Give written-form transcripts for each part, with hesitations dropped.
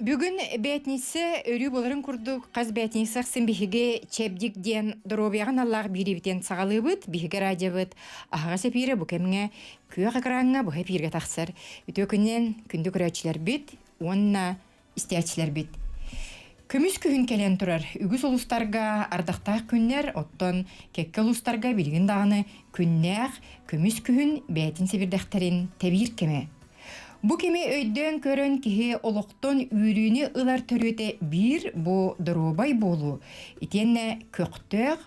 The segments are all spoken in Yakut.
Бүгүн бээтиниссэ өрүү буоларын курдук хас бээтиниссэ ахсын биһиги Чэбдик диэн доруобуйаҕа аналлаах биэриибитин саҕалыыбыт. Биһиги радиобыт аһаҕас эпиирэ бу кэмҥэ күөх экраҥҥа быһа эпииргэ тахсар. Үтүө күнүнэн күндү көрөөччүлэрбит уонна истээччилэрбит. Көмүс күһүн кэлэн турар үгүс улуустарга ардахтаах күннэр, оттон кэккэ улуустарга билигин даҕаны күннээх көмүс күһүн бэйэтин сэбирдэхтэрин тэбиир кэмэ. Бу кими өйдөөн көрөн киһи олохтон үөрүүнү ылар төрүөтэ биир бу доруобай буолуу итиэннэ көхтөөх,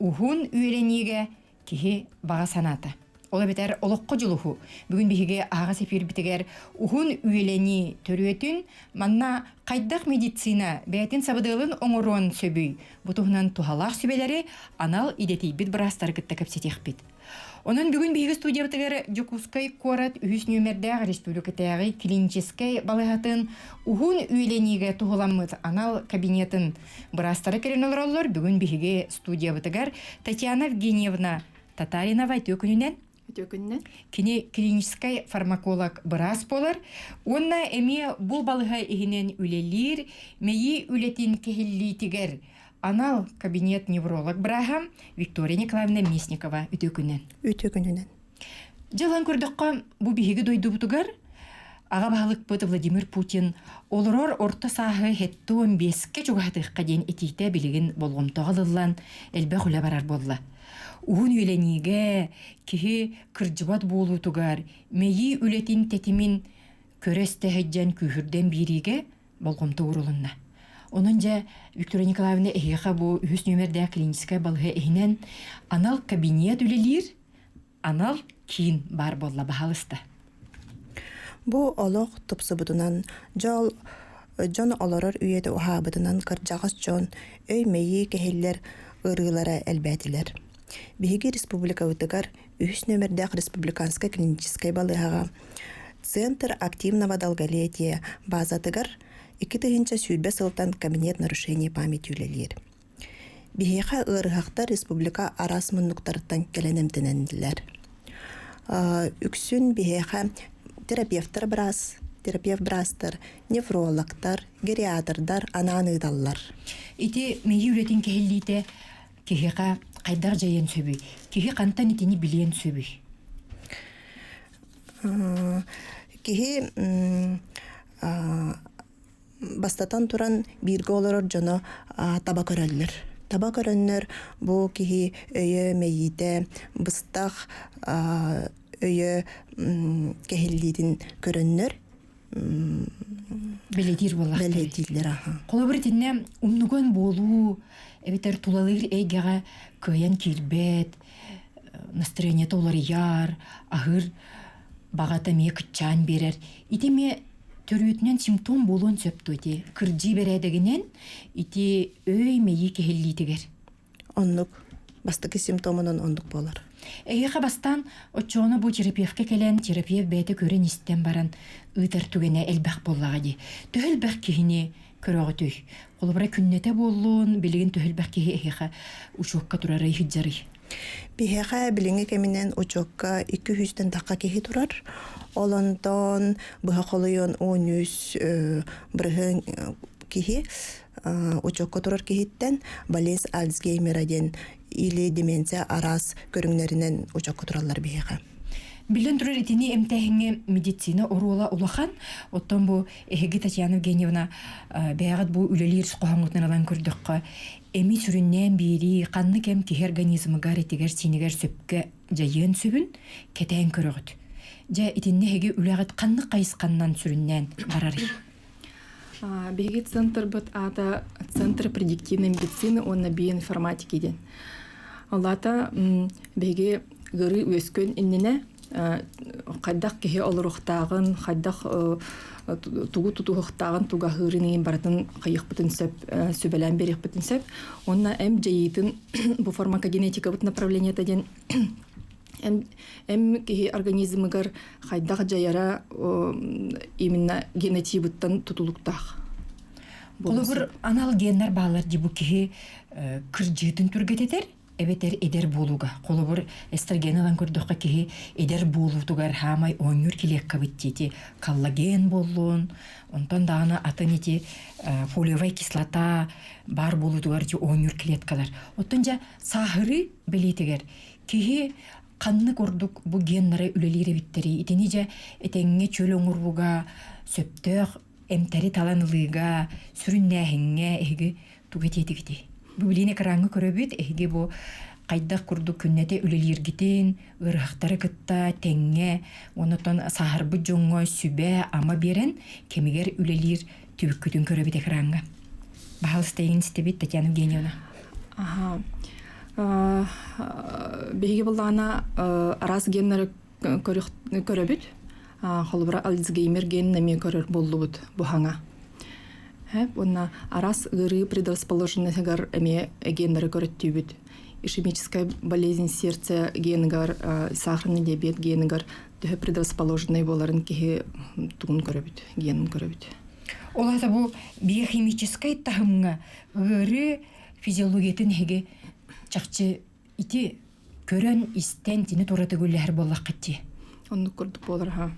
уһун үөрэниигэ киһи баҕа санаата. Ол эбэтэр олоххо дьулуһуу. Бүгүн биһиги аһаҕас эфирбитигэр уһун үөлэнии төрүөтүн, манна хайдах медицина бэйэтин сабыдыалын оҥоруон сөбүй? Бу туһунан туһалаах сүбэлэри анал идэтийбит быраастары кытта кэпсэтиэхпит. Онон бүгүн биһиги студиябытыгар Дьокуускай куорат үһүс нүөмэрдээх республикатааҕы клиническэй балыыһатын уһун үйэлэниигэ туһуламмыт анал кабинетын быраастара кэлэн олороллор. Бүгүн биһиги студиябытыгар Татьяна Евгеньевна Татаринова үтүө күнүнэн. Үтүө күнүнэн. Кини клиническэй фармаколог быраас буолар уонна эмиэ бу балыыһа иһинэн үлэлиир мэйии үлэтин кэһиллиитигэр анал кабинет невролог бырааһа Виктория Николаевна Местникова үтүө күнүнэн. Үтүө күнүнэн. Дьылан көрдөххө, бу биһиги дойдубутугар аҕа баһылыкпыт Владимир Путин олорор орто сааһы 75-кэ чугаһатыахха диэн этиитэ билигин болҕомтоҕо ылыллан элбэх үлэ барар буолла. Уһун үйэлэниигэ киһи кырдьыбат буолуутугар мэйии үлэтин тэтимин көрө-истэ сылдьан күүһүрдэн биэриигэ болҕомто уурулунна. Онон дьэ, Виктория Николаевна эһиэхэ бу үһүс нүөмэрдээх клиническэй балыыһа иһинэн анал кабинет үлэлиир, анал киин баар буолла, баһаалыста. Бу олох тупсубутунан, дьол дьон олорор үйэтэ уһаабытынан кырдьаҕас дьон өй-мэйии кэһиллэр ыарыылара элбээтилэр. Биһиги республикабытыгар үһүс нүөмэрдээх республиканскай клиническэй балыыһаҕа Центр активного долголетия базатыгар 2020 сылтан кабинет нарушения памяти үлэлиир. Биһиэхэ ыарыһахтар республика араас муннуктарыттан кэлэн эмтэнэннилэр. Үксүн биһиэхэ терапевтар быраас, терапевт быраастар, нефрологтар, гериатрдар анаан ыыталлар. Ити мэйии үлэтин кэһиллиитэ киһиэхэ хайдах дьайыан сөбүй? Киһи хантан итини билиэн сөбүй? Киһи бастатан туран бииргэ олорор дьоно таба көрөллөр. Таба көрөннөр бу киһи өйө мэйиитэ быстах өйө кэһиллиитин көрөннөр Бэлиэтиир буоллахтар. Бэлиэтииллэр аха. Холобур итиннэ умнуган буолуу эбэтэр тулалыыр эйгэҕэ кыайан киирбэт, настроениета уларыйар, аһыыр баҕата эмиэ кыччаан биэрэр. Ити эмиэ төрүөтүнэн симптом буолуон сөп дуо ити? Кырдьыы бэрээдэгинэн ити өй-мэйии кэһиллиитигэр. Оннук. Бастакы симптомунан оннук буолар. Эһиэхэ бастаан оччоҕуна бу терапевка кэлэн, терапевт бэйэтэ көрөн-истэн баран ыытар түгэнэ элбэх буоллаҕа дии. Төһө элбэх киһини көрөҕүтүй? Холобура, күннэтэ буоллун, билигин төһө элбэх киһи эһиэхэ учуокка турарый, сылдьарый? Биһиэхэ билиҥҥи кэминэн учуокка 200-тэн тахха киһи турар. Ол онтон быһа холуйан 13 бырыһыан киһи учуокка турар киһиттэн болезнь Альцгеймера диэн или деменция араас көрүҥнэринэн учуокка тураллар биһиэхэ. Биллэн турар, итини эмтээһиҥҥэ медицина оруола улахан. Оттон бу эһиги Татьяна Евгеньевна бэйэҕит бу үлэлиир хоһооҥҥутун ылан көрдөххө, эми сүрүннээн биэрии ханнык эм киһи организмыгар, этигэр-сиинигэр сөпкө дьайыан сөбүн кэтээн көрөҕүт. Дьэ, итиннэ эһиги үлэҕит ханнык хайысханнан сүрүннээн барарый? Биһиги центрбыт аата Центр предиктивной медицины уонна биоинформатики диэн. Ол аата биһиги ыарыы үөскүөн иннинэ хайдах киһи олоруохтааҕын, хайдах тугу тутуһуохтааҕын, тугу аһыырын иһин барытын хайыахпытын сөп, сүбэлээн биэриэхпитин сөп. Уонна эм дьайыытын бу фармакогенетикабыт направлениета диэн Эм киһи организмыгар хайдах дьайара именно генотибыттан тутулуктаах. Холобур, анал геннэр баалар дии бу киһи кырдьыытын түргэтитэр. эбэтэр эдэр буолууга. Холобур, эстроген ылан көрдөххө киһи эдэр буолуутугар хаамай оонньуур килиэккабыт диэти коллаген буоллун, онтон даҕаны атын ити фолиевай кислота баар буолуутугар ити оонньуур клеткалар. Оттон дьэ сааһырыы бэлиэтигэр киһи ханнык ордук бу геннары үлэлиир эбиттэрий? Итини дьэ этэҥҥэ чөл оҥорууга сөптөөх эмтэри талан ылыыга, сүрүннээһиҥҥэ эһиги тугу этиэтигитий? Бу билиин экраҥҥа көрөбүт, эһиги бу хайдах курдук күннэтэ үлэлииргитин, ыарыһахтары кытта тэҥҥэ, онтон сааһырбыт дьоҥҥо сүбэ-ама биэрэн кэмигэр үлэлиир түбүккүтүн көрөбүт экраҥҥа. Баһаалыста эйигин истэбит, Татьяна Евгеньевна. Аха. Биһиги буллаҕына араас геннары көрөбүт. Холобура Альцгеймер генин эмиэ көрөр буоллубут бу хаҥа. Уонна араас ыарыы предрасположенностыгар эмиэ геннары көрөттүүбүт. Ишемическая болезнь сердца геныгар, сахарный диабет геныгар төһө предрасположенный буоларын киһи тугун көрөбүт, генин көрөбүт. Ол аата бу биохимическай таһымҥа ыарыы физиологиятын эһиги чахчы ити көрөн истэн тини тура төгүллэһэр буоллаххыт дии. Оннук курдук буолар аха.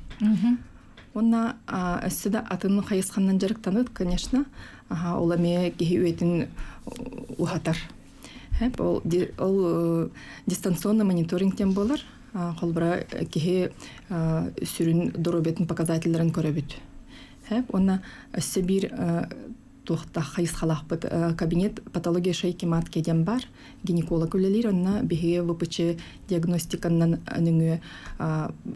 Уонна өссө да атын хайысханан дьарыктанат, конечно. Аха, ол эмиэ киһи үйэтин уһатар. Ол, ол дистанционный мониторинг диэн буолар. Холобура киһи сүрүн доруобуйатын показателлэрин көрөбүт. Уонна өссө биир туохтаах хайысхалаахпыт кабинет патология шейки матки диэн баар гинеколог үлэлиир онно биһиги ВПЧ диагностиканнан нөҥүө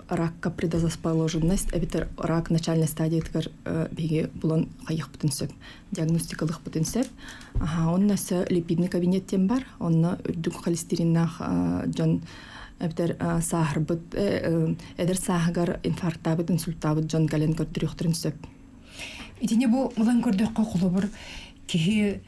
ракка предрасположенность эбэтэр рак начальной стадиятыгар биһиги булан хайыахпытын сөп диагностикалыахпытын сөп онно өссө липидный кабинет диэн бар онно үрдүк холестериннаах дьон эбэтэр сааһырбыт эдэр сааһыгар инфарктаабыт инсультаабыт дьон кэлэн көрдөрүөхтэрин сөп. Итини бу ылан көрдөххө холобур киһи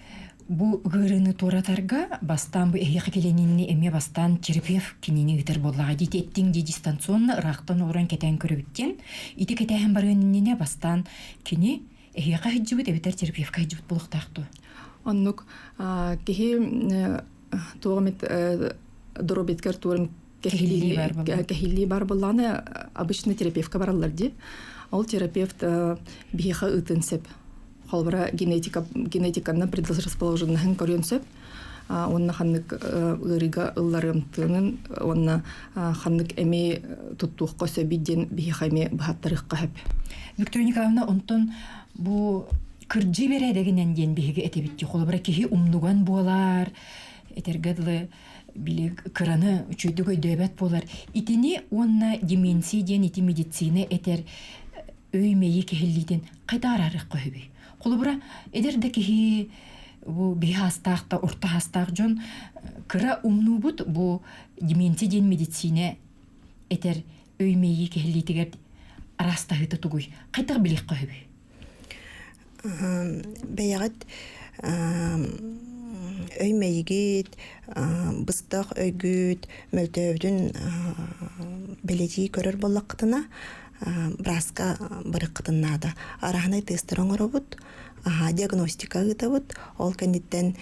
бу ыарыыны туоратарга бастаан бу эһиэхэ кэлэнинни эмиэ бастаан терапевт кинини ыытар буоллаҕа дии эттиҥ дии дистанционно ыраахтан олорон кэтээн көрөбүттэн ити кэтээһин барыан иннинэ бастаан кини эһиэхэ сылдьыбыт эбэтэр терапевтка сылдьыбыт буолуохтаах дуо? Оннук киһи туох эмит доруобуйатыгар туорун кэһиллии бар буоллаҕына обычно терапевтка бараллар дии. Ол терапевт биһиэхэ ыытын сөп. Холобура генетика генетиканан предрасположенноһын көрүөн сөп. Уонна ханнык ыарыыга ылларыамтыынын уонна ханнык эми туттуохха сөбүй диэн биһиэхэ эмиэ быһаттарыахха сөп. Виктория Николаевна, онтон бу кырдьыы бэрээдэгинэн диэн биһиги этэбит дии. Холобура киһи умнуган буолар, этэргэ дылы били кыраны үчүгэйдик өйдөөбөт буолар. Итини уонна деменция диэн ити медицина этэр өй-мэйии киһиллиитин хайда араарыахха үһүбүй? Холобура, эдэр да киһи бу биһи аастаах да орто аастаах дьон кыра умнуубут бу деменция диэн медицина этэр өй-мэйии киһиллиитигэр араастаһыыта тугуй? Хайдах билиэххэ үһүбүй? Бэйэҕит өй-мэйигит, быстах өйгүт мөлтөөбүтүн бэлиэтии көрөр буоллаххытына, бырааска барыаххытын наада. Араһынай тестары оҥоробут, диагностика ыытабыт, ол кэнниттэн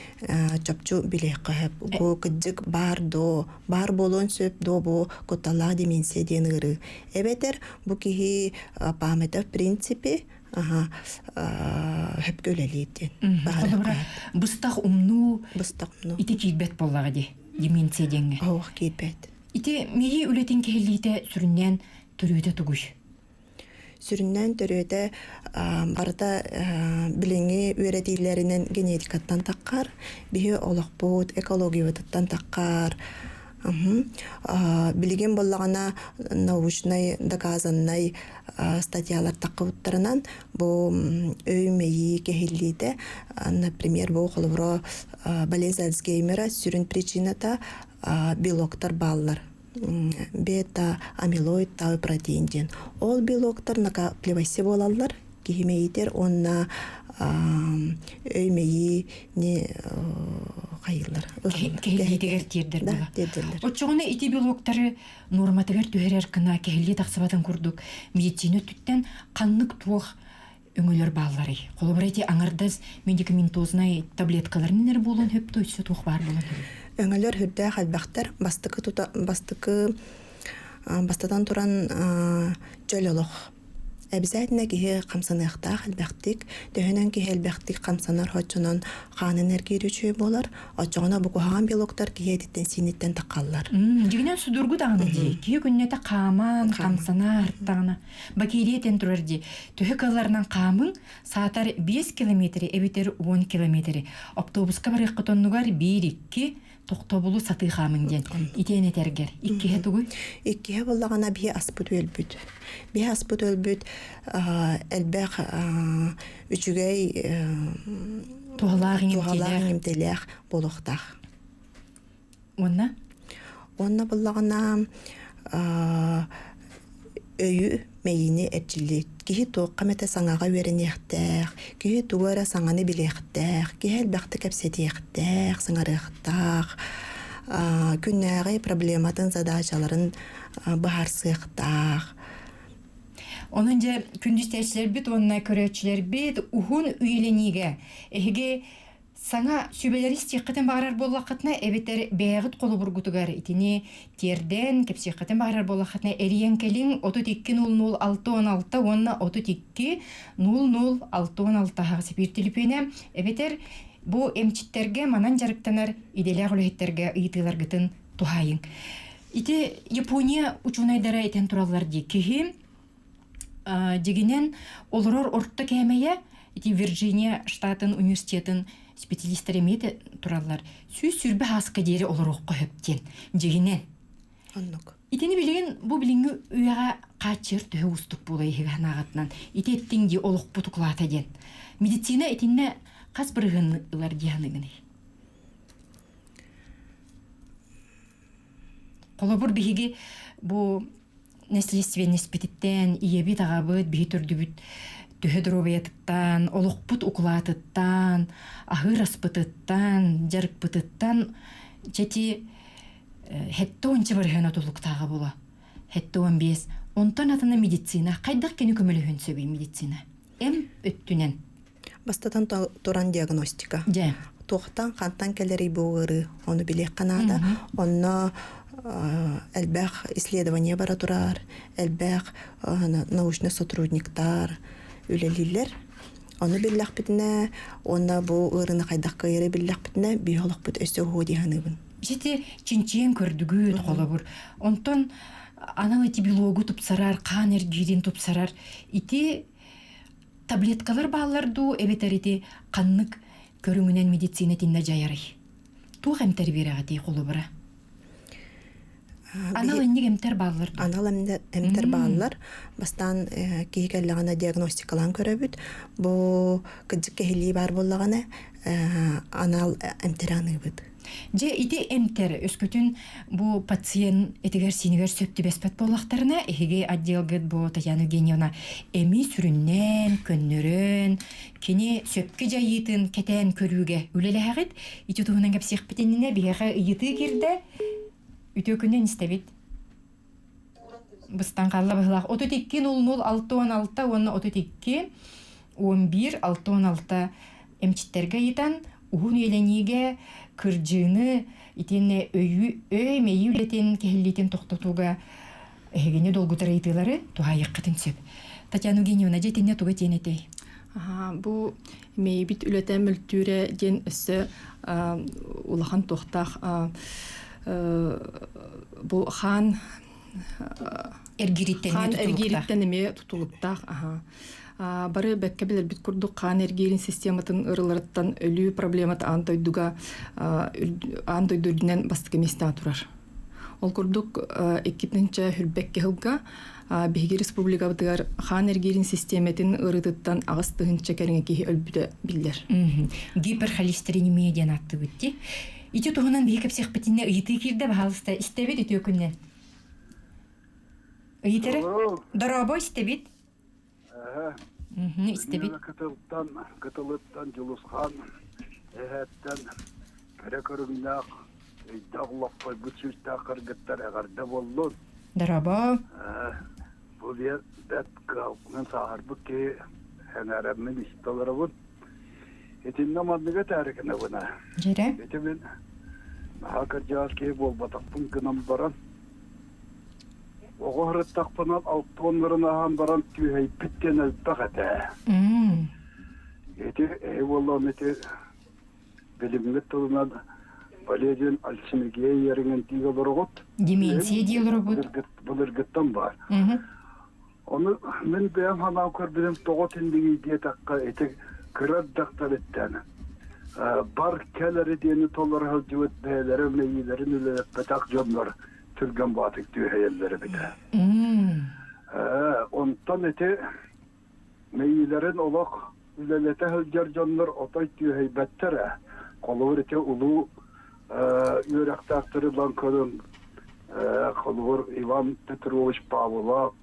чопчу билиэххэ сөп. Бу кырдьык баар дуо, баар буолуон сөп дуо бу кутталлаах деменция диэн ыарыы. Эбэтэр бу киһи памята в принципе Аха, хөпкө үлэлиир диэн. Холобура, быстах умнуу Быстах умнуу. ити киирбэт буоллаҕа дии, деменция диэҥҥэ. Оһох киирбэт. Ити мэйии үлэтин кэһиллиитэ сүрүннээн төрүөтэ тугуй? Сүрүннээн төрүөтэ барыта билиҥҥи үөрэтиилэринэн генетикаттан таххар, биһи олохпут экологиябытыттан таххар, Билигин буоллаҕына научнай доказаннай статьялар таххыбыттарынан бу өй-мэйии кэһиллиитэ, например, бу холобура болезнь Альцгеймера сүрүн причината белоктар бааллар. Бета амилоид тау протеин диэн. Ол белоктар накапливайся буолаллар киһи мэйиитэр уонна өй мэйиини хайыыллар. Кэһиллиитигэр тиэрдэр буола. Оччоҕуна ити белоктары нуорматыгар түһэрэр гына кэһиллии тахсыбатын курдук медицина өттүттэн ханнык туох өҥөлөр баалларый? Холобура ити аҥардас медикаментознай таблеткаларын эрэ буолуон сөп дуо, өссө туох баар буолуон сөбүй? Өҥөлөр үрдээх элбэхтэр. Бастакы тута бастакы бастатан туран чөл олох. Обязательно киһи хамсаныахтаах элбэхтик. Төһөнөн киһи элбэхтик хамсанар оччонон хаанын эргиир үчүгэй буолар. Оччоҕуна бу куһаҕан белоктар киһи этиттэн-сииниттэн таххаллар. Дьигинэн судургу даҕаны дии. Киһи күннэтэ хааман, хамсанар даҕаны. Бакиирия этэн турар дии. Төһө кыалларынан хаамыҥ, саатар 5 километри эбэтэр 10 километри. Автобуска барыаххыт оннугар 1-2 тохтобулу сатыы хаамыҥ диэн. Итиэн этэргэр. Иккиһэ тугуй? Иккиһэ буоллаҕына биһи аспыт үөлбүт. Биһи аспыт үөлбүт элбэх үчүгэй туһалаах иҥэмтиэлээх буолуохтаах. Уонна? Уонна буллаҕына өйү, мэйиини эрчиллии. Киһи туохха эмэтэ саҥаҕа үөрэниэхтээх, киһи тугу эрэ саҥаны билиэхтээх, киһи элбэхтик кэпсэтиэхтээх, саҥарыахтаах, күннээҕи проблематын, задачаларын быһаарсыахтаах. Онон дьэ күндүстээччилэрбит уонна көрөөччүлэрбит уһун үйэлэниигэ эһиги Саҥа сүбэлэри истиэххитин баҕарар буоллаххытына эбэтэр бэйэҕит холобургутугар итини тиэрдэн кэпсиэххитин баҕарар буоллаххытына эрийэн кэлиҥ 32 00 66 уонна 32 00 66 аһаҕас эпиир түлүпүөнэ эбэтэр бу эмчиттэргэ манан дьарыктанар идэлээх үлэһиттэргэ ыйытыыларгытын туһаайыҥ. Ити Япония учуонайдара этэн тураллар дии киһи Дьигинэн, олорор орто кээмэйэ ити Вирджиния штатын университетын специалистара эмиэ тураллар. 120 ааска диэри олоруохха сөп диэн. Дьигинэн. Оннук. Итини билигин бу билиҥҥи үйэҕэ хааччыйар төһө уустук буола иһигэ санааҕытынан ити эттиҥ дии олохпут укулаата диэн. Медицина итиннэ хас бырыһыан ылар дии саныыгыный? Холобур биһиги бу нэслиэстибэннэспититтэн, ийэбит, аҕабыт, биһи төрдүбүт төһө доруобуйатыттан, олохпут укулаатыттан, аһыыр аспытыттан, дьарыкпытыттан чэти хетте онча барыһана тулуктааҕа була. Хетте 15. Онтон атына медицина. Хайдах кини көмөлөһүн сөбүй медицина? Эм өттүнэн. Бастатан туран диагностика. Дьэ. Туохтан, хантан кэлэрий бу ыарыы, ону билиэххэ наада. Онно элбэх исследование бара турар, элбэх научный сотрудниктар үлэлииллэр. Ону биллэхпитинэ, уонна бу ыарыыны хайдах кыайары биллэхпитинэ, биһи олохпут өссө уһуо дии саныыбын. Ити чинчийэн көрдүгүт, холобур. Онтон анал ити белогу тупсарар, хаан эргиирин тупсарар. Ити Таблеткалар бааллар дуу эбэтэр ити ханнык көрүҥүнэн медицина итиннэ дьайарый? Туох эмтэр биэрэҕитий холобура? Анал инник эмтэр бааллар дуу? Анал эмтэр бааллар. Бастаан киһи кэллэҕинэ диагностикалаан көрөбүт. Бу кырдьык кэһиллии баар буоллаҕына анал эмтэри аныыбыт. Дьэ, ити эмтэр өскөтүн бу пациент этигэр-сиинигэр сөп түбэспэт буоллахтарына, эһиги отделгыт бу Татьяна Евгеньевна эми сүрүннээн, көннөрөн, кини сөпкө дьайыытын кэтээн көрүүгэ үлэлэһэҕит. Ити туһунан кэпсиэхпит иннинэ биһиэхэ ыйытыы киирдэ. Үтүө күнүн истэбит. Быстан хаалла быһылаах. 32 00 66 уонна 32 11 66 эмчиттэргэ ыйытан, уһун үйэлэниигэ кырдьыыны итиэннэ өйүү өй-мэйии үлэтин кэһиллиитин тохтотууга эһигини долгутар ыйытыылары туһаайыаххытын сөп. Татьяна Евгеньевна, дьэ итиннэ тугу этиэн этэй? Бу мэйибит үлэтэ мөлтүүрэ диэн өссө улахан туохтаах бу хаан эргириттэн хаан эргиириттэн эмиэ тутулуктаах бары бэккэ билэрбит курдук хаан эргиирин систематын ырыларыттан өлүү проблемата аан дойдуга аан дойду үрдүнэн бастакы миэстэҕэ турар. Ол курдук иккитинчэ хүрбэккэ сылга биһиги республикабытыгар хаан эргиирин систиэмэтин ыарыытыттан 8 тыһыынча кэриҥэ киһи өлбүтэ биллэр. Гиперхолестеринемия диэн ааттыыбыт дии. Ити туһунан биһи кэпсиэхпитинэ ыйытыы киирдэ, баһаалыста, истэбит үтүө күннэн. Ыйытары? Дорообо, истэбит. Истэбит. Кытылтан, кытылыттан Дьулусхан эһээттэн кэрэ көрүҥнээх, өйдөөх лоппойбут сүүстээх кыргыттар эҕэрдэ буоллун. Дорообо. Бу бэт кыһалҕынан сааһырбыт киһи эҥээрэммин истэ олоробун. Итиннэ манныгы этээри гынабына. Дьэрэ. Ити мин. Наһаа кырдьаҕас киһи буолбатахпын гынан баран, оҕо сырыттахпына алтуоннарын аһаан баран түөһэйбит диэн элбэх этэ. Ити эһи буоллаҕына ити билиммит тылынан Валерий Альцмегия иэриҥин дии олороҕут. Деменция дии олоробут. Былыргыттан баар. Ону мин бэйэм санаам көрбүтүм тоҕо итиннигий диэтэххэ ити кыра эрдэхтэриттэн бар кэлэри диэни толоро сылдьыбыт бэйэлэрэ мэйиилэрин үлэлэппэтэх дьоннор түргэн баатык түөһэйэллэр эбитэ. Онтон ити мэйиилэрин олох үлэлэтэ сылдьар дьоннор отой түөһэйбэттэр ээ. Холобур ити улуу үөрэхтээхтэри ылан көрүҥ холобур Иван Петрович Павлов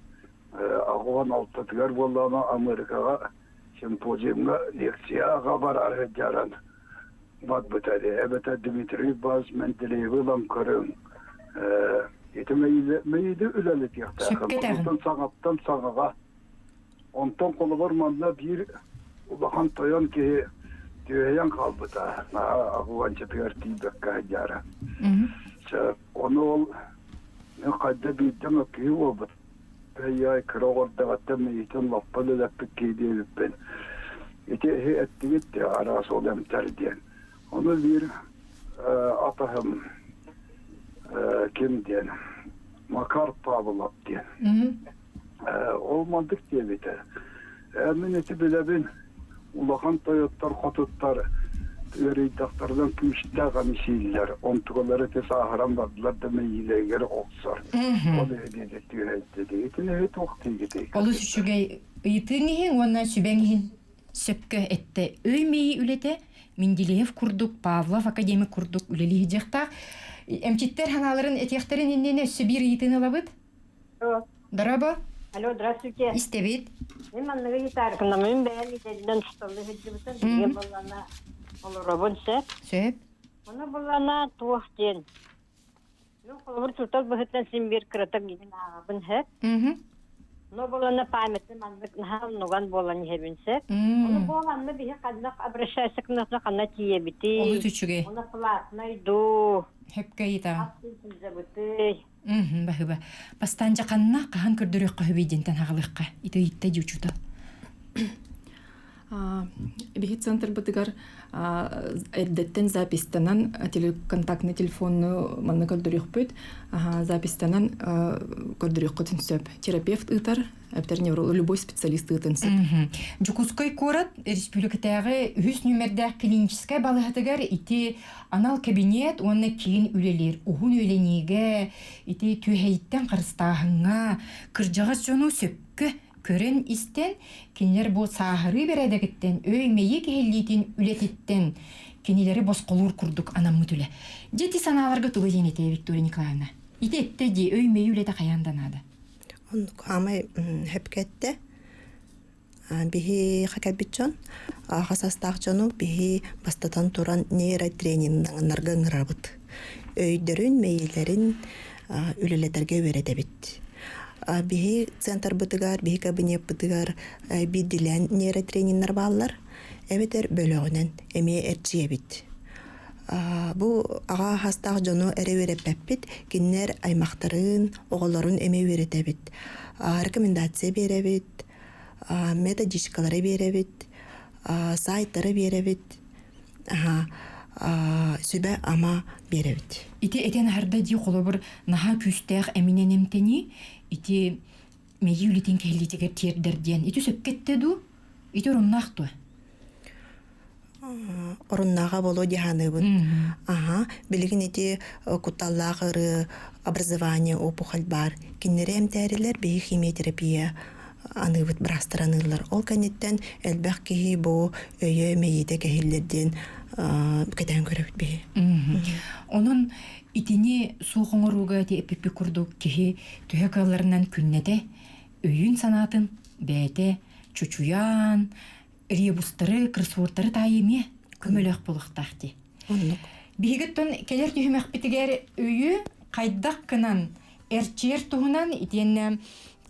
аҕуһан алтатыгар буоллаҕына Америкаҕа симпозиумҥа лекцияҕа барар сылдьаран барбыта эбэтэр Дмитрий Иванович Менделеевы ылан көрүҥ ити мэйиили үлэлэтиэхтээх онтон саҥаттан саҥаҕа Онтон холобур манна биир улахан тойон киһи түөһэйэн хаалбыта наһаа аҕуанчатыгар тиийбэккэ сылдьара. Ону ол мин хайда биирдэм киһи буолбут. Эй кыра оҕордоҕуттан миигин лаппа үлэлэппит киһи диэбиппин. Ити эһи эттигит дии араас ол эмтэр диэн. Ону биир атаһым ким диэн Макар Павлов диэн. Ол мандык диэбитэ. Мин ити билэбин, улахан тойоттор, хотуттар ыарыйдахтарынан күүстээх эмсииллэр, онтукалара ити сааһыран бардылар да мэйиилэригэр охсор. Ол иһин диэти түһэйдэ. Итини эһи туох диигитий? Олус үчүгэй ыйытыыҥ иһин уонна сүбэҥ иһин сөпкө эттэ. Өй-мэйии үлэтэ Менделеев курдук, Павлов академик курдук үлэлии сылдьыахтаах. Эмчиттэр санааларын этиэхтэрин иннинэ өссө биир ыйытыыны ылабыт. Дорообо. Алло, здравствуйте. Истэбит. Мин манныгы ыйытаарыкынаммын бэйэм идэлинэн тусталлыы сылдьыбытым. Билигин буоллаҕына олоробун сөп. Сөп. Ону буоллаҕына туох диэн. Мин холобур тутал быһыттан син биир кыратык гинэн ааҕабын сөп. Но буоллаҕына памятым маннык наһаа умнуган буолан иһэбин сөп. Ону буоланна биһи ханна обращайся кынатына ханна тиийэбитий? Олус үчүгэй. Ону платный дуу. Хөпкө ыйытаҕын. Ас сылдьабытый. Баһыба. Бастаан дьэ ханна хаһан көрдөрүөххэ үһүбүй диэнтэн аҕалыахха. Ити ыйытта дии учуутал. Биһи центрбытыгар эрдэттэн запистанан контактный телефонну манна көрдөрүөхпүт. Запистанан көрдөрүөххүтүн сөп. Терапевт ыытар, эбэтэр невролог любой специалист ыытын сөп. Дьокуускай куорат республикатааҕы үһүс нүмердээх клиническэй балыыһатыгар ити анал кабинет уонна киин үлэлиир уһун үлэниигэ ити түөһэйиттэн харыстааһыҥҥа кырдьаҕас дьону сөпкө көрөн-истэн кинилэр бу сааһырыы бэрээдэгиттэн өй-мэйии киһилиитин үлэтиттэн кинилэри босхолуур курдук анаммыт үлэ. Дьэ ити санааларга тугу диэн этэ Виктория Николаевна? Ити эттэ дии өй-мэйии үлэтэ хайаан да наада. Оннук аамай сөпкө эттэ. Биһи кэлбит дьон, хас астаах дьону биһи бастатан туран нейротрениннарга ыҥырабыт. Өйдөрүн, мэйиилэрин үлэлэтэргэ үөрэтэбит. Биһи центрбытыгар, биһи кабинеппытыгар биирдилээн нейротрениннэр бааллар, эбэтэр бөлөҕүнэн эмиэ эрчийэбит. Бу аҕа хастаах дьону эрэ үөрэппэппит, кинилэр аймахтарын, оҕолорун эмиэ үөрэтэбит. Рекомендация биэрэбит, методичкалары биэрэбит, сайтары биэрэбит, сүбэ-ама биэрэбит. Ити этэн аһарда дии холобур наһаа күүстээх эминэн эмтэнии ити мэйии үлэтин кэһиллиитигэр тиэрдэр диэн ити сөпкө эттэ дуу? Ити оруннаах дуо? Оруннааҕа буолуо дии саныыбын. Аха, билигин ити кутталлаах ырыы образование опухоль баар. Кинилэри эмтээрилэр биһи химиотерапия аныыбыт быраастар аныыллар. Ол кэнниттэн элбэх киһи бу өйө мэйиитэ кэһиллэр диэн кэтээн көрөбүт биһи. Онон итини суох оҥорууга ити эппиппит курдук киһи төһө кыалларынан күннэтэ өйүн-санаатын бэйэтэ чочуйан ребустары, кроссвордтары таайыы эмиэ көмөлөөх буолуохтаах дии. Оннук. Биһиги кэлэр түһүмэхпитигэр өйү хайдах гынан эрчийэр туһунан итиэннэ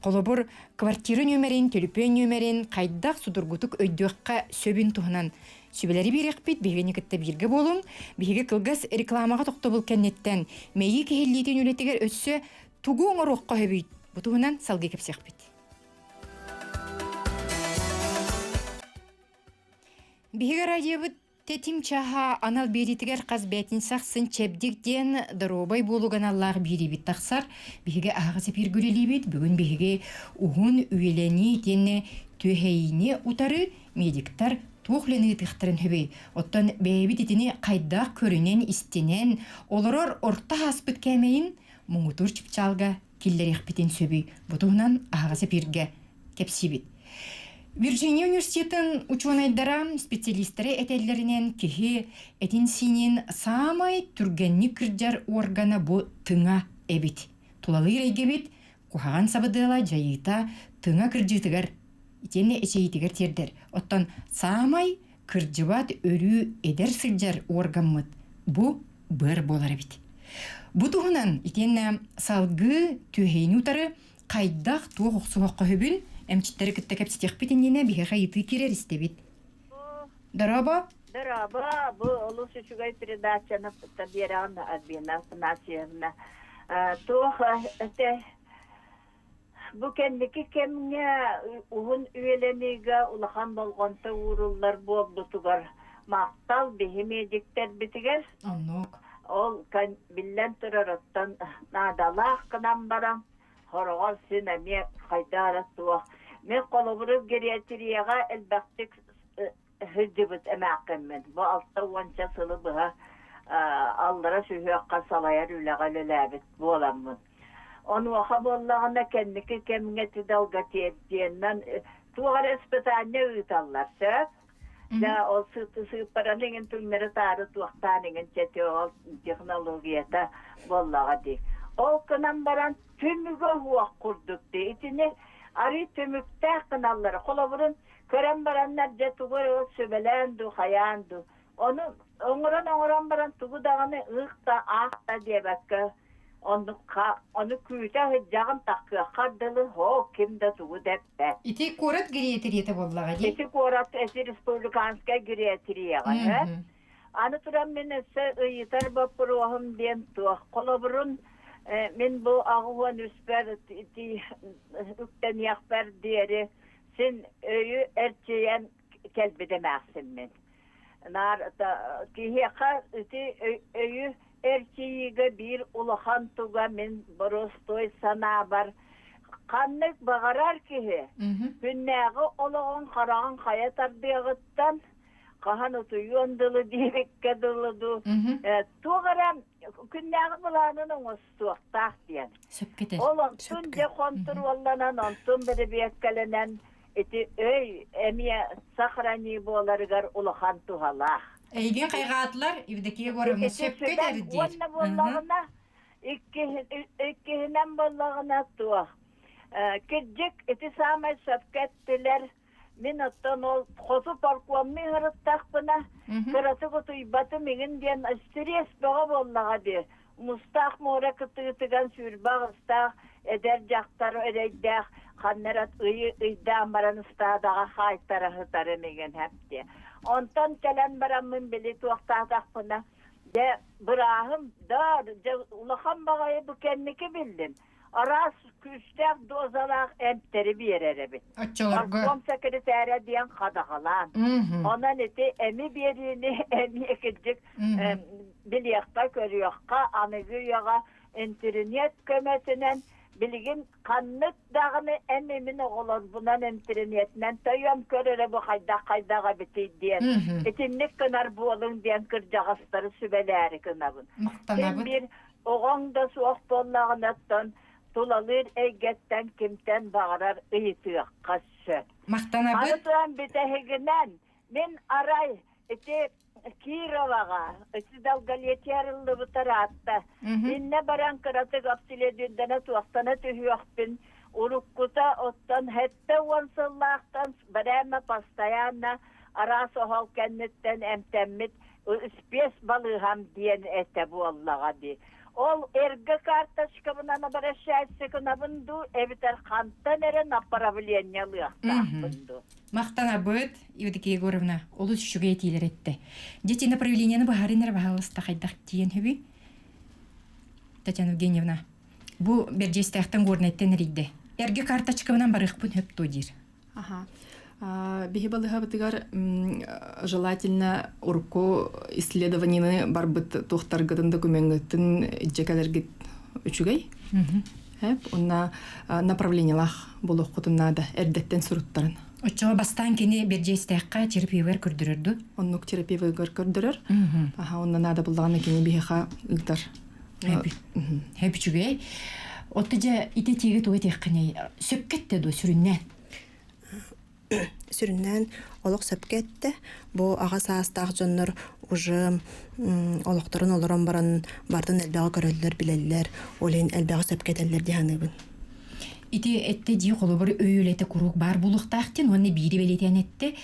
Холобур, квартира нүөмэрин, төлөпүөн нүөмэрин хайдах судургутук өйдүөххэ сөбүн туһунан сүбэлэри биэриэхпит, биһигини кытта бииргэ буолуҥ. Биһиги кылгас рекламаҕа тохтобул кэнниттэн мэйии киһиллиитин үлэтигэр өссө тугу оҥоруохха сөбүй? Бу туһунан салгыы кэпсиэхпит. Биһиги радиобыт Тэтим чаһа анал биэриитигэр хас бээтинсэ ахсын Чэбдик диэн доруобай буолууга аналлаах биэриибит тахсар. Биһиги аһаҕас эпииргэ үлэлиибит. Бүгүн биһиги уһун үйэлэнии итиэннэ түөһэйиини утары медиктар туох үлэни ыытыахтарын сөбүй? Оттон бэйэбит итини хайдах көрүнэн-истинэн олорор орто ааспыт кээмэйин муҥутуур чыпчаалга киллэриэхпитин сөбүй? Бу туһунан аһаҕас эпииргэ кэпсиибит. Вирджиния университетын учуонайдара, специалистэрэ этэллэринэн киһи этин-сиинин саамай түргэнник кырдьар органа бу тыҥа эбит. Тулалыыр эйгэбит куһаҕан сабыдыала дьайыыта тыҥа кырдьыытыгар итиэннэ эчэйиитигэр тиэрдэр. Оттон саамай кырдьыбат өрүү эдэр сылдьар органмыт бу быар буолар эбит. Бу туһунан итиэннэ салгыы түөһэйини утары хайдах туох охсуһуохха сөбүн эмчиттэри кытта кэпсэтиэхпит иннинэ биһиэхэ ыйытыы киирэр истэбит. Дорообо. Дорообо, бу олус үчүгэй передачаны биэрэҕин Альбина Афанасьевна. Туох этэ бу кэнники кэмҥэ уһун үйэлэниигэ улахан болҕомто ууруллар буолбутугар махтал биһи медиктэрбитигэр. Оннук. Ол биллэн турар оттон наадалаах гынан баран Хороҕор син эмиэ хайдаара суох. Мин холобуру гериатрияҕа элбэхтик сылдьыбыт эмээххиммин. Бу 60 сылы быһа аллара сүһүөххэ салайар үлэҕэ үлэлээбит буоламмын. Онуоха буоллаҕына кэнники кэмҥэ тидалга тиэрдиэннэн туох эрэ испытание ыыталлар сөп. Дьэ ол сыыппараны иҥин түҥнэри таары туохтаан иҥин чэти ол технологията буоллаҕа дии. Ол гынан баран түмүгэ уох курдук дии. Итини арый түмүктээх гыналлара. Холобурун көрөн бараннар дьэ тугу эрэ ол сүбэлээн дуу, хайаан дуу. Ону оҥорон-оҥорон баран тугу даҕаны ыых да аах да диэбэккэ оннук ону күүтэ сылдьаҕын таххыаххар дылы һоо ким да тугу да эппэт. Ити куорат гериатрията буоллаҕа дии. Ити куорат эти республиканскай гериатрияҕа Аны туран мин өссө ыйытар боппуруоһум диэн туох. Холобурун мин бу 83-пэр үктэниэхпэр диэри син өйү эрчийэн кэлбит эмээхсиммин. Наар киһиэхэ ити өйү эрчийиигэ биир улахан туга мин боростуой санаабар ханнык баҕарар киһи күннээҕи олоҕун хараҕын хайа тардыаҕыттан хаһан утуйуон дылы диэбиккэ дылы дуу туох эрэ күннээҕи былаанын оҥостуохтаах диэн. Ол онтун дьэ хонтуруолланан, онтун бэрэбиэркэлэнэн ити өй эмиэ сохрани буоларыгар улахан туһалаах. Эйигин хайҕаатылар, Евдокия Егоровна сөпкө этэр диир. Уонна буоллаҕына, иккиһинэн буоллаҕына туох. Кирдьик ити саамай сөпкө эттилэр. Мин оттон ол хоту паркомнуу ыһырыттахпына, кыратык утуйбатым иҥин диэн стресс бөҕө буоллаҕа дии. Мустаах муора кытыытыгар 28-таах эдэр дьахтар эрэйдээх ханна эрэ ыйы ыйдаан баран ыстаадаҕа хаайтара сытарым иҥин хэптиэ. Онтон кэлэн бараммын били туохтаатахпына, дьэ бырааһым да дьэ улахан баҕайы бу кэнники биллим. Араас күүстээх дозалаах эмтэри биэрэр эбит. Оччолорго. Партком секретаря диэн хадаҕалаан. Онон ити эми биэриини эмиэ кырдьык билиэххэ, көрүөххэ, аныгы үйэҕэ интэриниэт көмөтүнэн билигин ханнык даҕаны эн имин оҕолорбунан интэриниэтинэн тойон көр эрэ бу хайдах хайдах эбитий диэн итинник гынар буолуҥ диэн кырдьаҕастары сүбэлээри гынабын. Син биир Оҕоҥ да суох буоллаҕына оттон тулалыыр эйгэттэн кимтэн баҕарар ыйытыахха сөп. Махтанабыт. Аны туран бүтэһигинэн мин арай ити Кироваҕа ити долголетие арыллыбыта ыраатта. Иннэ баран кыратык обследуйдана туохтана түһүөхпүн уруккута оттон 70 сыллаахтан бэрээмэ постоянно араас оһол кэнниттэн эмтэммит испиэс балыыһам диэн этэ буоллаҕа дии. Ол эргэ карточкабынан обращаться гынабын дуу, эбэтэр хантан эрэ направление ылыахтаахпын дуу? Махтанабыт, Евдокия Егоровна, олус үчүгэй этиилэр этте. Дети направлениены быһаарынар баһаалыста хайдах тиийэн хөбүй? Татьяна Евгеньевна, бу Бэрдьиэстээхтэн Горнайтан эрийдэ. Эргэ карточкабынан барыахпын хөп дуо диир. Аха. Биһи балыһабытыгар желательно урукку исследованиены барбыт туохтаргытын докумеҥҥытын илдьэ кэлэргит үчүгэй. Уонна направлениелаах буолуоххутун наада эрдэттэн суруттарын. Оччоҕо бастаан кини Бэрдьиэстээххэ терапиябар көрдөрөр дуу? Оннук терапиябыгар көрдөрөр. Аха, онно наада буллаҕына кини биһиэхэ ыытар. Хэп үчүгэй. Отто дьэ ити тиигэ тугу этиэххиний? Сөпкө эттэ дуо сүрүннээн? Сүрүннээн олох сөпкө эттэ. Бу аҕа саастаах дьоннор уже олохторун олорон баран бартын элбэҕи көрөллөр, билэллэр. Ол иһин элбэҕи сөпкө этэллэр дии саныыбын. Ити этте дии холобур өй үлэтэ куруук баар буолуохтаах диэн уонна биири бэлиэтээн этте.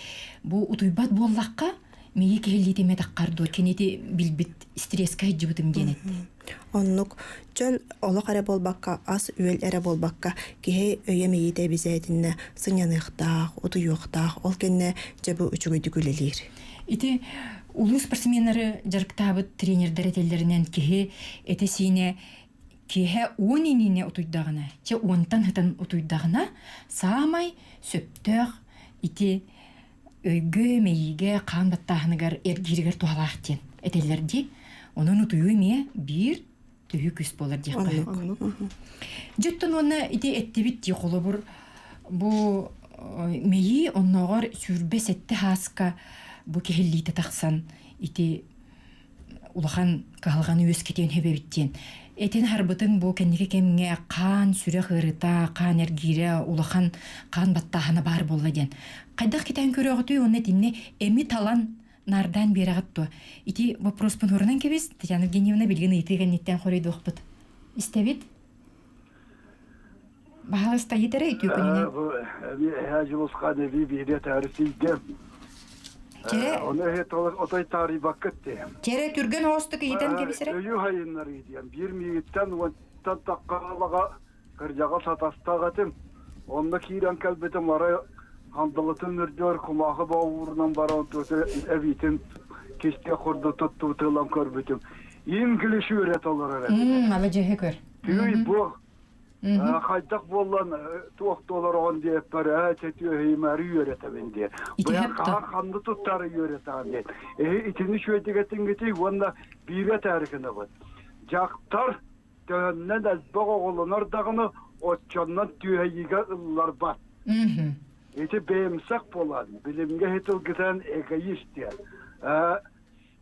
Бу утуйбат буоллахха миги киһилиитимэ таххар дуо кини ити билбит стресскэ сылдьыбытым диэн этте. Оннук чөл олох эрэ буолбакка, ас-үөл эрэ буолбакка, киһи өйө-мэйиитэ эбизээтиннэ сынньаныахтаах, утуйуохтаах, ол кэннэ дьэ бу үчүгэйдик үлэлиир. Ити улуу спортсменнары дьарыктаабыт тренердэр этэллэринэн киһи этэ-сиинэ киэһэ уон иниинэ утуйдаҕына, чэ уонтан сытан утуйдаҕына, саамай сөптөөх ити өйгө, мэйиигэ, хаан баттааһыныгар, эргииригэр туһалаах диэн этэллэр дии. Онон утуйуу эмиэ биир төһүү күүс буолар диэххэ сөп. Дьэ уонна ити эттибит дии холобур бу мэйии оннооҕор 27 хааска бу киһиллиитэ тахсан ити улахан кыһалҕаны үөскэтиэн сөп эбит диэн. Этин харбытыҥ бу кэнники кэмҥэ хаан сүрэх ыарыта, хаан эргиирэ, улахан хаан баттааһына баар буолла диэн. Хайдах кэтээн көрөҕүтүй уонна итиннэ эми талан наардаан биэрэҕит дуо? Ити вопроспун урунан кэбис, Татьяна Евгеньевна билигин ыйытыы кэнниттэн хоруйдуохпут. Истэбит? Баһаалыста ыйыт эрэ үтүө күнүнэн. Эһээ Дьулусхан эбии биирэ таарысыйдым. Чэрэ Ону эһэ отой таарыйбаккыт дии. Чэрэ түргэн оҕустук ыйытан кэбисэрэ. Өйү хайыннарыы диэн биир миигиттэн уонтан таххаалаҕа кырдьаҕас атастаах этим. Онно киирэн кэлбитим арай хандалытын үрдүгэр кумаахы боовуурунан баран эбиитин кистиэ курдук туттубутулан көрбүтүм. Инглиш үөрэтэ олорор эбит. Маладьыһы көр. Түй бу хайдах буоллан туох туолар диэппэр ээ чэтүөһүймэри үөрэтэбин диэ. Быйан хаһан ханны туттары үөрэтэҕин диэн. Эһи итини шүөдигэтиҥҥитий уонна биирэ этээри гынабыт. Дьахтар төһөннөн элбэх оҕолонор даҕаны оччоннон түөһэйиигэ ылларбат. Ити бэйэмсэх буолан, билимҥэ иһитилгитэн эгоист диэн.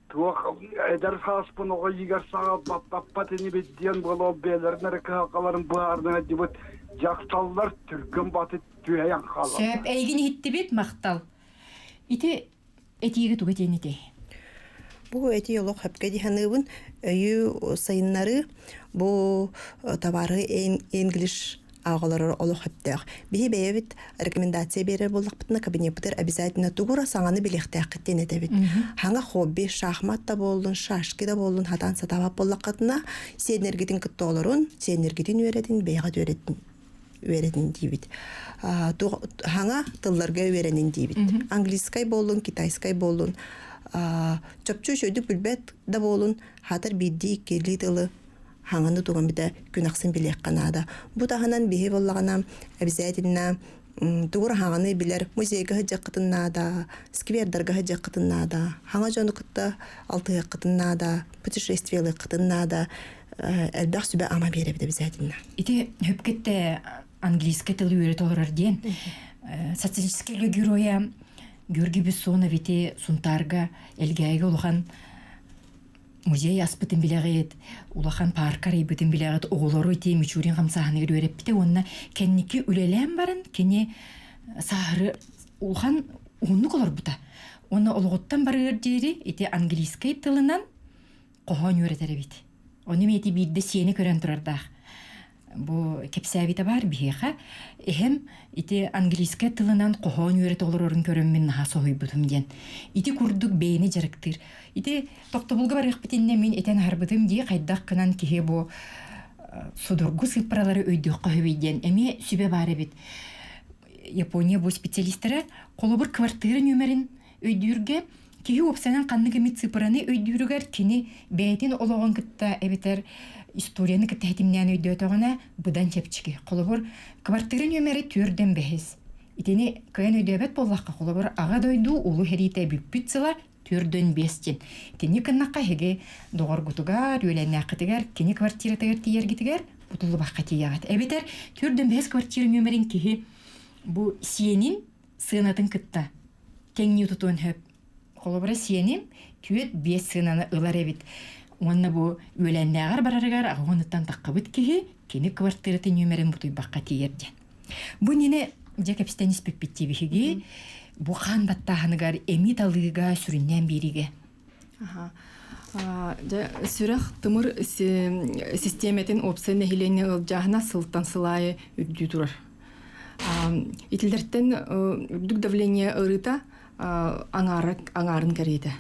Туох эдэр сааспын оҕо иигэр саҕа баппаппат инибит диэн буола бэйэлэрин эрэ кыһалҕаларын быһаарына дьыбыт дьахталлар түргэн баты түһэйэн хаалаллар. Сөп, эйигин иһиттибит, махтал. Ити этиигэ тугу этиэн этэй? Бу этии олох сөпкө дии саныыбын. Өйү сайыннарыы бу товары English ааҕаларар олох сөптөөх. Биһи бэйэбит рекомендация биэрэр буоллахпытына кабинеппытыгар обязательно тугура саҥаны билиэхтээххит диэн этэбит. Хаҥа хобби, шахмат да буоллун, шашки да буоллун хатаан сатаабат буоллаххытына сиэннэргитин кытта олорун, сиэннэргитин үөрэтин, бэйэҕит үөрэтин үөрэтин диибит. Хаҥа тылларга үөрэнин диибит. Английскай буоллун, китайскай буоллун, чопчу үчүгэйдик билбэт да буолун, хаатар биирдии иккилии тылы хаҥаны туган бүтэ күн ахсын билиэххэ наада. Бу таһынан биһи буоллаҕына обязательно тугур хаҥаны билэр музейга сылдьыаххытын наада, сквердарга сылдьыаххытын наада, хаҥа дьону кытта алтыһыаххытын наада, путешествиелыаххытын наада, элбэх сүбэ-ама биэрэбит обязательно. Ити хөпкетте английский тылы үөрэтэ олорор диэн социалистическай үлэ геройа Георгий Бессонов ити Сунтаарга Элгээйигэ улахан музей аспытын билэҕит, улахан парка арыйбытын билэҕит, оҕолору ити Мичурин хамсааһыныгар үөрэппитэ уонна кэнники үлэлээн баран кини сааһыры улахан уһуннук олорбута. Уонна олоҕуттан барыар диэри ити английскай тылынан хоһоон үөрэтэр эбит. Ону эмиэ ити биирдэ сиэни көрөн турардаах. Бу кэпсээбитэ баар биһиэхэ. Эһэм ити английскай тылынан хоһоон үөрэтэ олорорун көрөммүн наһаа соһуйбутум диэн. Ити курдук бэйэни дьарыктыыр. Ити тохтобулга барыахпыт иннинэ мин этэн аһарбытым дии хайдах гынан киһи бу судургу сыыппаралары өйдүөххэ сөбүй диэн эмиэ сүбэ баар эбит. Япония бу специалистара холобур квартира нүөмэрин өйдүүргэ киһи уопсайынан ханнык эмит цифраны өйдүүрүгэр кини бэйэтин олоҕун кытта эбэтэр историяны кытта ситимнээн өйдөөтөҕүнэ быдан чэпчэки. Холобур, квартира нүөмэрэ түөрдэн бэһис. Итини кыайан өйдөөбөт буоллахха, холобур, Аҕа дойду улуу сэриитэ бүппүт сыла түөрдөн биэс диэн. Итини гыннахха эһиги доҕоргутугар, үөлээннээххитигэр, кини квартиратыгар тиийэргитигэр бутуллубакка тиийэҕит. Эбэтэр түөрдөн бэһис квартира нүөмэрин киһи бу сиэнин сыанатын кытта тэҥнии тутуон сөп. Холобура сиэним түөрт биэс сыананы ылар эбит. Уонна бу үөлээннээҕэр барарыгар аҕыһыттан таххыбыт киһи кини квартиратын нүөмэрин бутуйбакка тиийэр диэн. Бу иннинэ дьэ кэпсэтэн испиппит биһиги бу хаан баттааһыныгар эми талыыга сүрүннээн биэриигэ. Дьэ, сүрэх тымыр систиэмэтин уопсай нэһилиэнньэ ыалдьааһына сылтан сыл аайы үрдүү турар. Итилэртэн үрдүк давление ырыта аҥаарын кэриэтэ.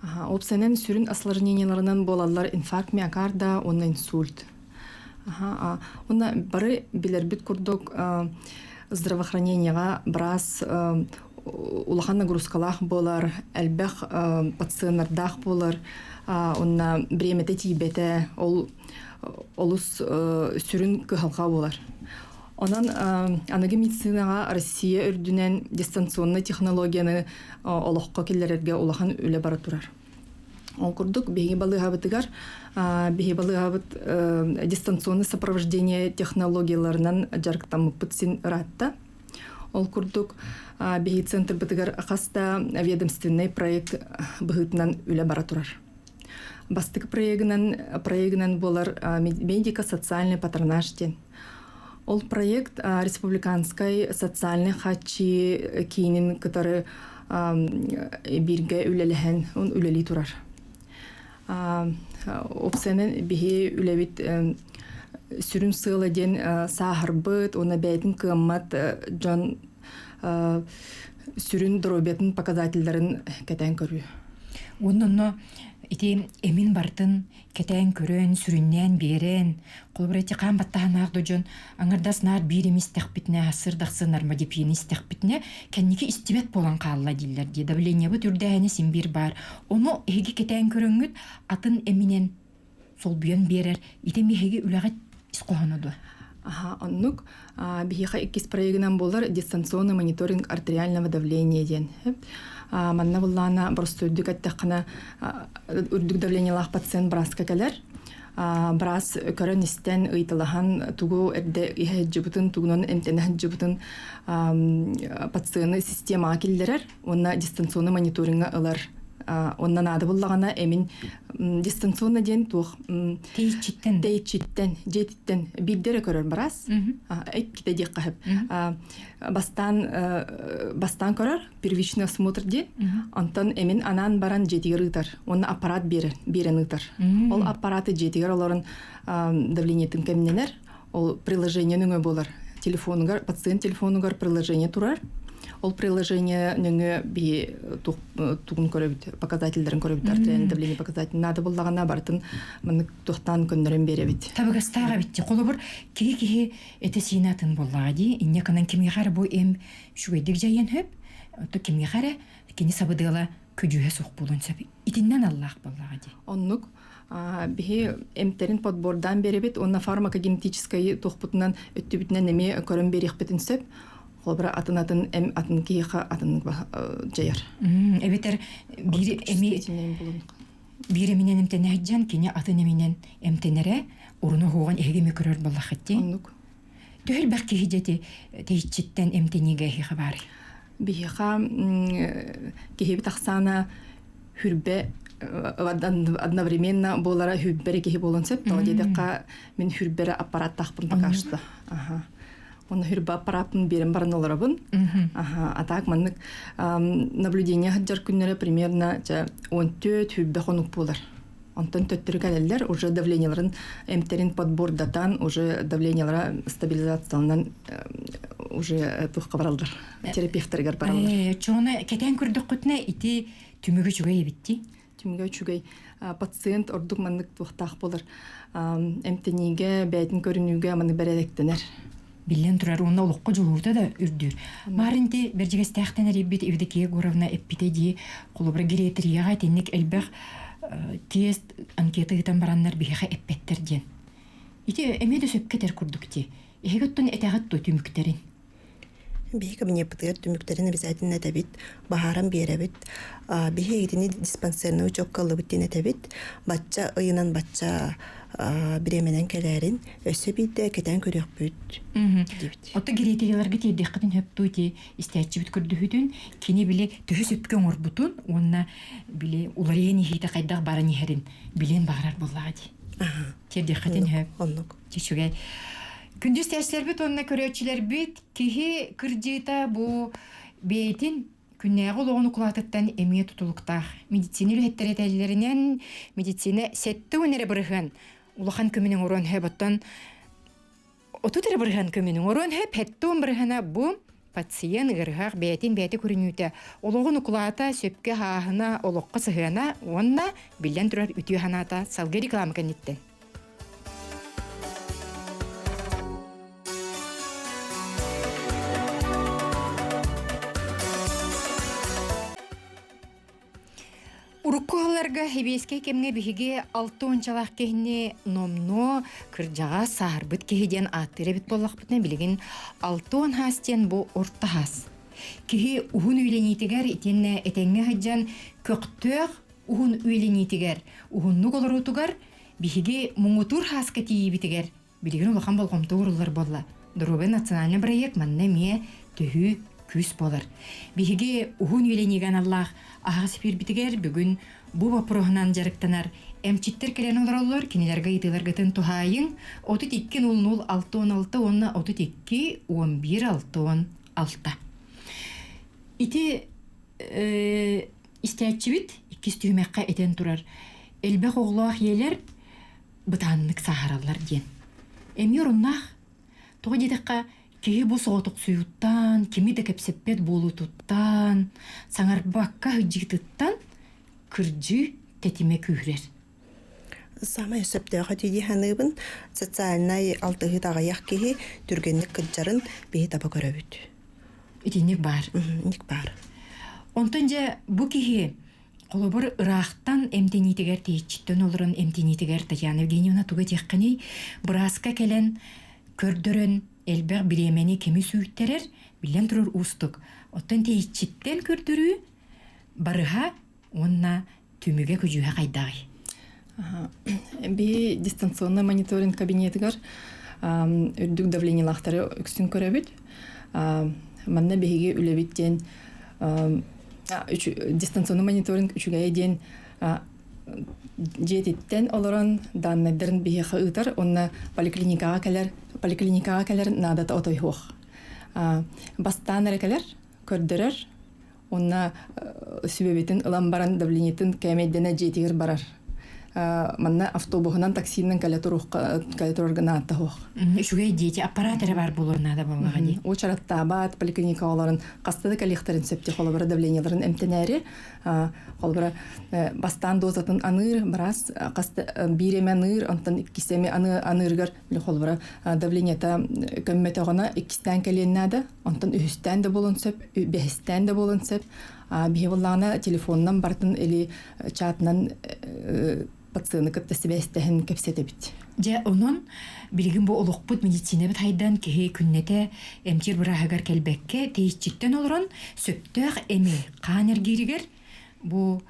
Уопсайынан сүрүн осложнениеларынан буолаллар инфаркт миокарда уонна инсульт. Уонна бары билэрбит курдук здравоохранениеҕа быраас улахан нагрузкалаах буолар, элбэх пациеннардаах буолар, уонна бириэмэтэ тиийбэтэ, ол олус сүрүн кыһалҕа буолар. Онон аныгы медицинаҕа Россия үрдүнэн дистанционнай технологияны олоххо киллэрэргэ улахан үлэ бара турар. Ол курдук биһиги балыыһабытыгар биһиги балыыһабыт дистанционное сопровождение технологияларынан дьарыктаммыппыт син ыраатта. Ол курдук биһиги центрбытыгар хас да ведомственнай проект быһыытынан үлэ бара турар. Бастакы проегынан, проегынан буолар медико-социальный патронаж диэн. Ол проект республиканскай социальный хааччыы киинин кытары бииргэ үлэлэһэн үлэлии турар. Опсайынан биһи үлэбит сүрүн сыала диэн сааһырбыт уонна бэйэтин кыаммат дьон сүрүн доруобуйатын показателларын кэтээн көрүү. Уонна онно ити эмин бартын кэтээн көрөн, сүрүннээн биэрэн, холобура ити хаан баттаһанаах да дьон аҥардас наар биир эми истэхпитинэ, сырдахсын нормадепины истэхпитинэ, кэнники истибэт буолан хаалла дииллэр дии. Давлениебыт үрдээһинэ син биир баар. Ону эһиги кэтээн көрөҥҥүт атын эминэн солбуйан биэрэр. Ити эми эһиги үлэҕит ис хоһооно дуо? Аха, оннук. Биһиэхэ иккис проегынан буолар дистанционный мониторинг артериального давления диэн. Манна буллаана боростуойдук эттэххинэ үрдүк давлениелаах пациент бырааска кэлэр. Быраас көрөн-истэн, ыйыталаһан тугу эрдэ иһэ сылдьыбытын, тугунан эмтэнэ сылдьыбытын пациены системаҕа киллэрэр уонна дистанционный мониториҥҥа ылар. Онно наада буллаҕына эмин дистанционно диэн туох Тэйиччиттэн. Тэйиччиттэн, дьиэтиттэн биирдэ эрэ көрөр быраас. Иккитэ диэххэ сөп. Бастаан бастаан көрөр, первичный осмотр диэн. Онтон эмин анаан баран дьиэтигэр ыытар. Уонна аппарат биэрэр, биэрэн ыытар. Ол аппараты дьиэтигэр олорон давлениетын кэмнэнэр. Ол приложение нөҥө буолар. Телефонугар, пациент телефонугар приложение турар. Ол приложение нөҥө биһи тугун көрөбүт, показательдарын көрөбүт, артериальное давление показатель наада буллаҕына барытын маннык туохтаан көннөрөн биэрэбит. Табыгастаах эбит. Холобур, киһи киһи этэ-сиинэ атын буоллаҕа дии. Инньэ гынан кимиэхэ эрэ бу эм үчүгэйдик дьайыан сөп, то кимиэхэ эрэ кини сабыдыала көдьүүһэ суох буолуон сөп. Итиннэн аллаах буоллаҕа дии. Оннук биһи эмтэрин подбордаан биэрэбит уонна фармакогенетическай туохпутунан өттүбүтүнэн эмиэ көрөн биэриэхпитин сөп. Холобура атын-атын эм атын киһиэхэ атыннык дьайар. Эбэтэр биир эми биир эминэн эмтэнэ сылдьан кини атын эминэн эмтэнэрэ уруну уһуоҕун эһиги эмиэ көрөр буоллаххыт дии. Оннук. Төһө элбэх киһи дьэти тэйиччиттэн эмтэниигэ эһиэхэ баарый? Биһиэхэ киһибит ахсаана хүрбэ одновременно буолара хүрбэри киһи буолуон сөп. Тоҕо диэтэххэ мин хүрбэрэ аппараттаахпын пока что. Онно хүрбэ аппарааппын биэрэн баран олоробун. А так маннык наблюдение сылдьар күннэрэ примерно 14 хүрбэ хонук буолар. Онтон төттөрү кэлэллэр, уже давлениеларын эмтерин подбордатан, уже давлениелара стабилизацияланан уже туохха бараллар, терапевтарыгар бараллар. Чоҕуна кэтээн көрдөххүтүнэ ити түмүгү үчүгэй эбитти. Түмүгэ үчүгэй. Пациент ордук маннык туохтаах болар. Эмтэниигэ, бэйэтин көрүнүүгэ маннык бэрээдэктэнэр. Биллэн турар, уонна олоххо дьулуурта да үрдүүр. Маарынти Бэрдьигэстээхтэн эрийбит Евдокия Егоровна эппитэ дии, холобура гериатрияҕа итинник элбэх тест, анкета ыытан бараннар биһиэхэ эппэттэр диэн. Ити эмиэ да сөпкө этэр курдук дии. Эһиги оттон этэҕит дуо түмүктэрин? Биһи кабинеппытыгар түмүктэрин обязательно этэбит, баһааран биэрэбит. Биһи итини диспансерный учетка ыллыбыт диэн этэбит. Бачча ыйынан бачча бириэмэнэн кэлээрин өссө биирдэ кэтээн көрүөхпүт диибит. Ото гериатриларга тиэрдиэххитин сөп дуу ити истээччибит көрдөһүүтүн кини били төһө сөпкө оҥорбутун уонна били уларыйан иһиитэ хайдах баран иһэрин билиэн баҕарар буоллаҕа дии. Тиэрдиэххитин сөп. Оннук. Үчүгэй. Күндү истээччилэрбит уонна көрөөччүлэрбит киһи кырдьыыта бу бэйэтин күннээҕи олоҕун укулаатыттан эмиэ тутулуктаах. Медицина үлэһиттэрэ этэллэринэн, медицина 70 эрэ бырыһыан улахан көмөнү оҥоруон сөп. Оттон 30 эрэ бырыһыан көмөнү оҥоруон сөп, 70 бырыһыана бу пациент ыарыһах бэйэтин бэйэтэ көрүнүүтэ, олоҕун укулаата, сөпкө аһааһына, олоххо сыһыана уонна биллэн турар үтүө санаата салгыы реклама кэнниттэн. Урукку сылларга сэбиэскэй кэмҥэ биһиги алта уончалаах киһини номнуо кырдьаҕас сааһырбыт киһи диэн ааттыыр эбит буоллахпытына, билигин 60 хаас диэн бу орто хаас. Киһи уһун үйэлэниитигэр итиэннэ этэҥҥэ сылдьан көхтөөх уһун үйэлэниитигэр, уһуннук олоруутугар Биһиги муҥутуур хааска тиийиибитигэр билигин улахан болҕомто ууруллар буолла. Доруобай национальный бырайыак манна эмиэ төһүү күүс буолар. Биһиги уһун үйэлэниигэ аналлаах аһаҕас эфирбитигэр бүгүн бу боппуруоһунан дьарыктанар эмчиттэр кэлэн олороллор, кинилэргэ ыйытыыларгытын туһаайыҥ 32 00 66 уонна 32 11 66. Ити Истээччибит иккис түһүмэххэ этэн турар, элбэх оҕолоох ийэлэр бытааннык сааһыраллар диэн. Эмиэ оруннаах. Тоҕо диэтэххэ, киһи бу соҕотохсуйуттан, кими да кэпсэппэт буолуутуттан, саҥарбакка сылдьыытыттан кырдьыы тэтимэ күүһүрэр. Саамай сөптөөх этии дии саныыбын. Социальнай алтыһыы аҕыйах киһи түргэнник кырдьарын биһи таба көрөбүт. Итинник баар. Итинник баар. Онтон дьэ бу киһи холобур ыраахтан эмтэниитигэр тэйиччиттэн олорон эмтэниитигэр Татьяна Евгеньевна тугу этиэххиний? Бырааска кэлэн көрдөрөн элбэх бириэмэни кими сүүйтэрэр биллэн турар уустук. Оттон тэйиччиттэн көрдөрүү барыһа уонна түмүгэ күдьүүһэ хайдаҕый? Би дистанционный мониторинг кабинетыгар үрдүк давлениелаахтары үксүн көрөбүт. Манна биһиги үлэбит диэн дистанционный мониторинг үчүгэйэ диэн дьиэтиттэн олорон даннайдарын биһиэхэ ыытар уонна поликлиникаҕа кэлэр поликлиникаҕа кэлэр наадата отой суох. Бастаан эрэ кэлэр, көрдөрөр Уонна сүбэбитин ылан баран давлениетын кээмэйдэнэ дьиэтигэр барар. Манна автобуһунан, таксинан кэлэ туруохха кэлэ турарга наада суох. Үчүгэй дети аппарат эрэ баар буолуон наада буоллаҕа дии. Уочараттаабат поликлиника олорон хаста да кэлиэхтэрин сөп дии холобура давлениеларын эмтэнээри холобура бастаан дозатын аныыр быраас хаста биир эмэ аныыр онтон иккис эмэ аныырыгар холобура давлениета көммөтөҕүнэ иккистээн кэлиэн наада Онтон үһүстээн да буолуон сөп, бэһистээн да буолуон сөп. Биһи буоллаҕына телефонунан барытын или чатынан пациены кытта сибээстэһэн кэпсэтэбит. Дьэ, онон билигин бу олохпут медицинабыт хайдан киһи күннэтэ эмтиир бырааһыгар кэлбэккэ, тэйиччиттэн олорон сөптөөх эми хаан эргииригэр Бу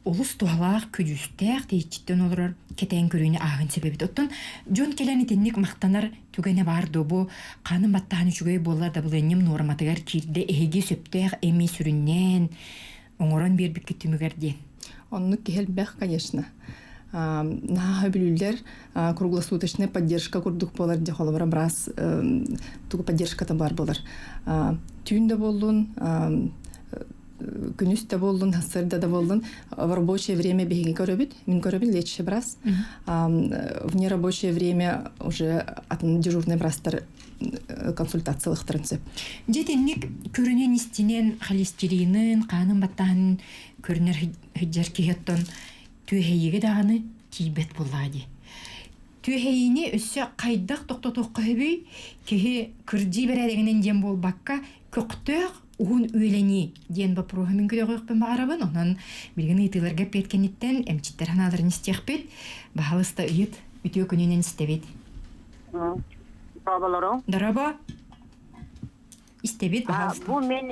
олус туһалаах, күдьүүстээх, тэйиччиттэн олорор кэтээн көрүүнү ааһын сөп эбит. Оттон дьон кэлэн итинник махтанар түгэнэ баар дуо? Бу хааным баттаһан үчүгэй буолла, дабылыанньам нуорматыгар киирдэ, эһиги сөптөөх эми сүрүннээн оҥорон биэрбиккит түмүгэр диэн. Оннук киһи элбэх, конечно. Наһаа бүлүүлэр круглосуточная поддержка курдук буолар дьэ холобура быраас тугу поддержката баар буолар. Түүн да буоллун, Күнүс да буоллун, сарсыарда да буоллун, в рабочее время биһиги көрөбүт. Мин көрөбүн лечащий врач. В нерабочее время уже атын дежурный врачтар консультациялыхтарын сөп. Дьэ итинник көрүнэн истинэн холестеринын, хаанын баттааһынын көрүнэр сылдьар киһи оттон түөһэйиигэ даҕаны тиийбэт буоллаҕа дии. Түөһэйиини өссө хайдах тохтотуохха сөбүй? Киһи кырдьыы бэрээдэгинэн диэн буолбакка, көхтөөх уһун үөлэнии диэн боппуруоһу мин көтөҕүөхпүн баҕарабын. Онон билигин ыйытыыларга эппиэт кэнниттэн эмчиттэр санааларын истиэхпит. Баһаалыста ыйыт, үтүө күнүнэн истэбит. Бабаларым. Дорообо. Истэбит, баһаалыста. Бу мен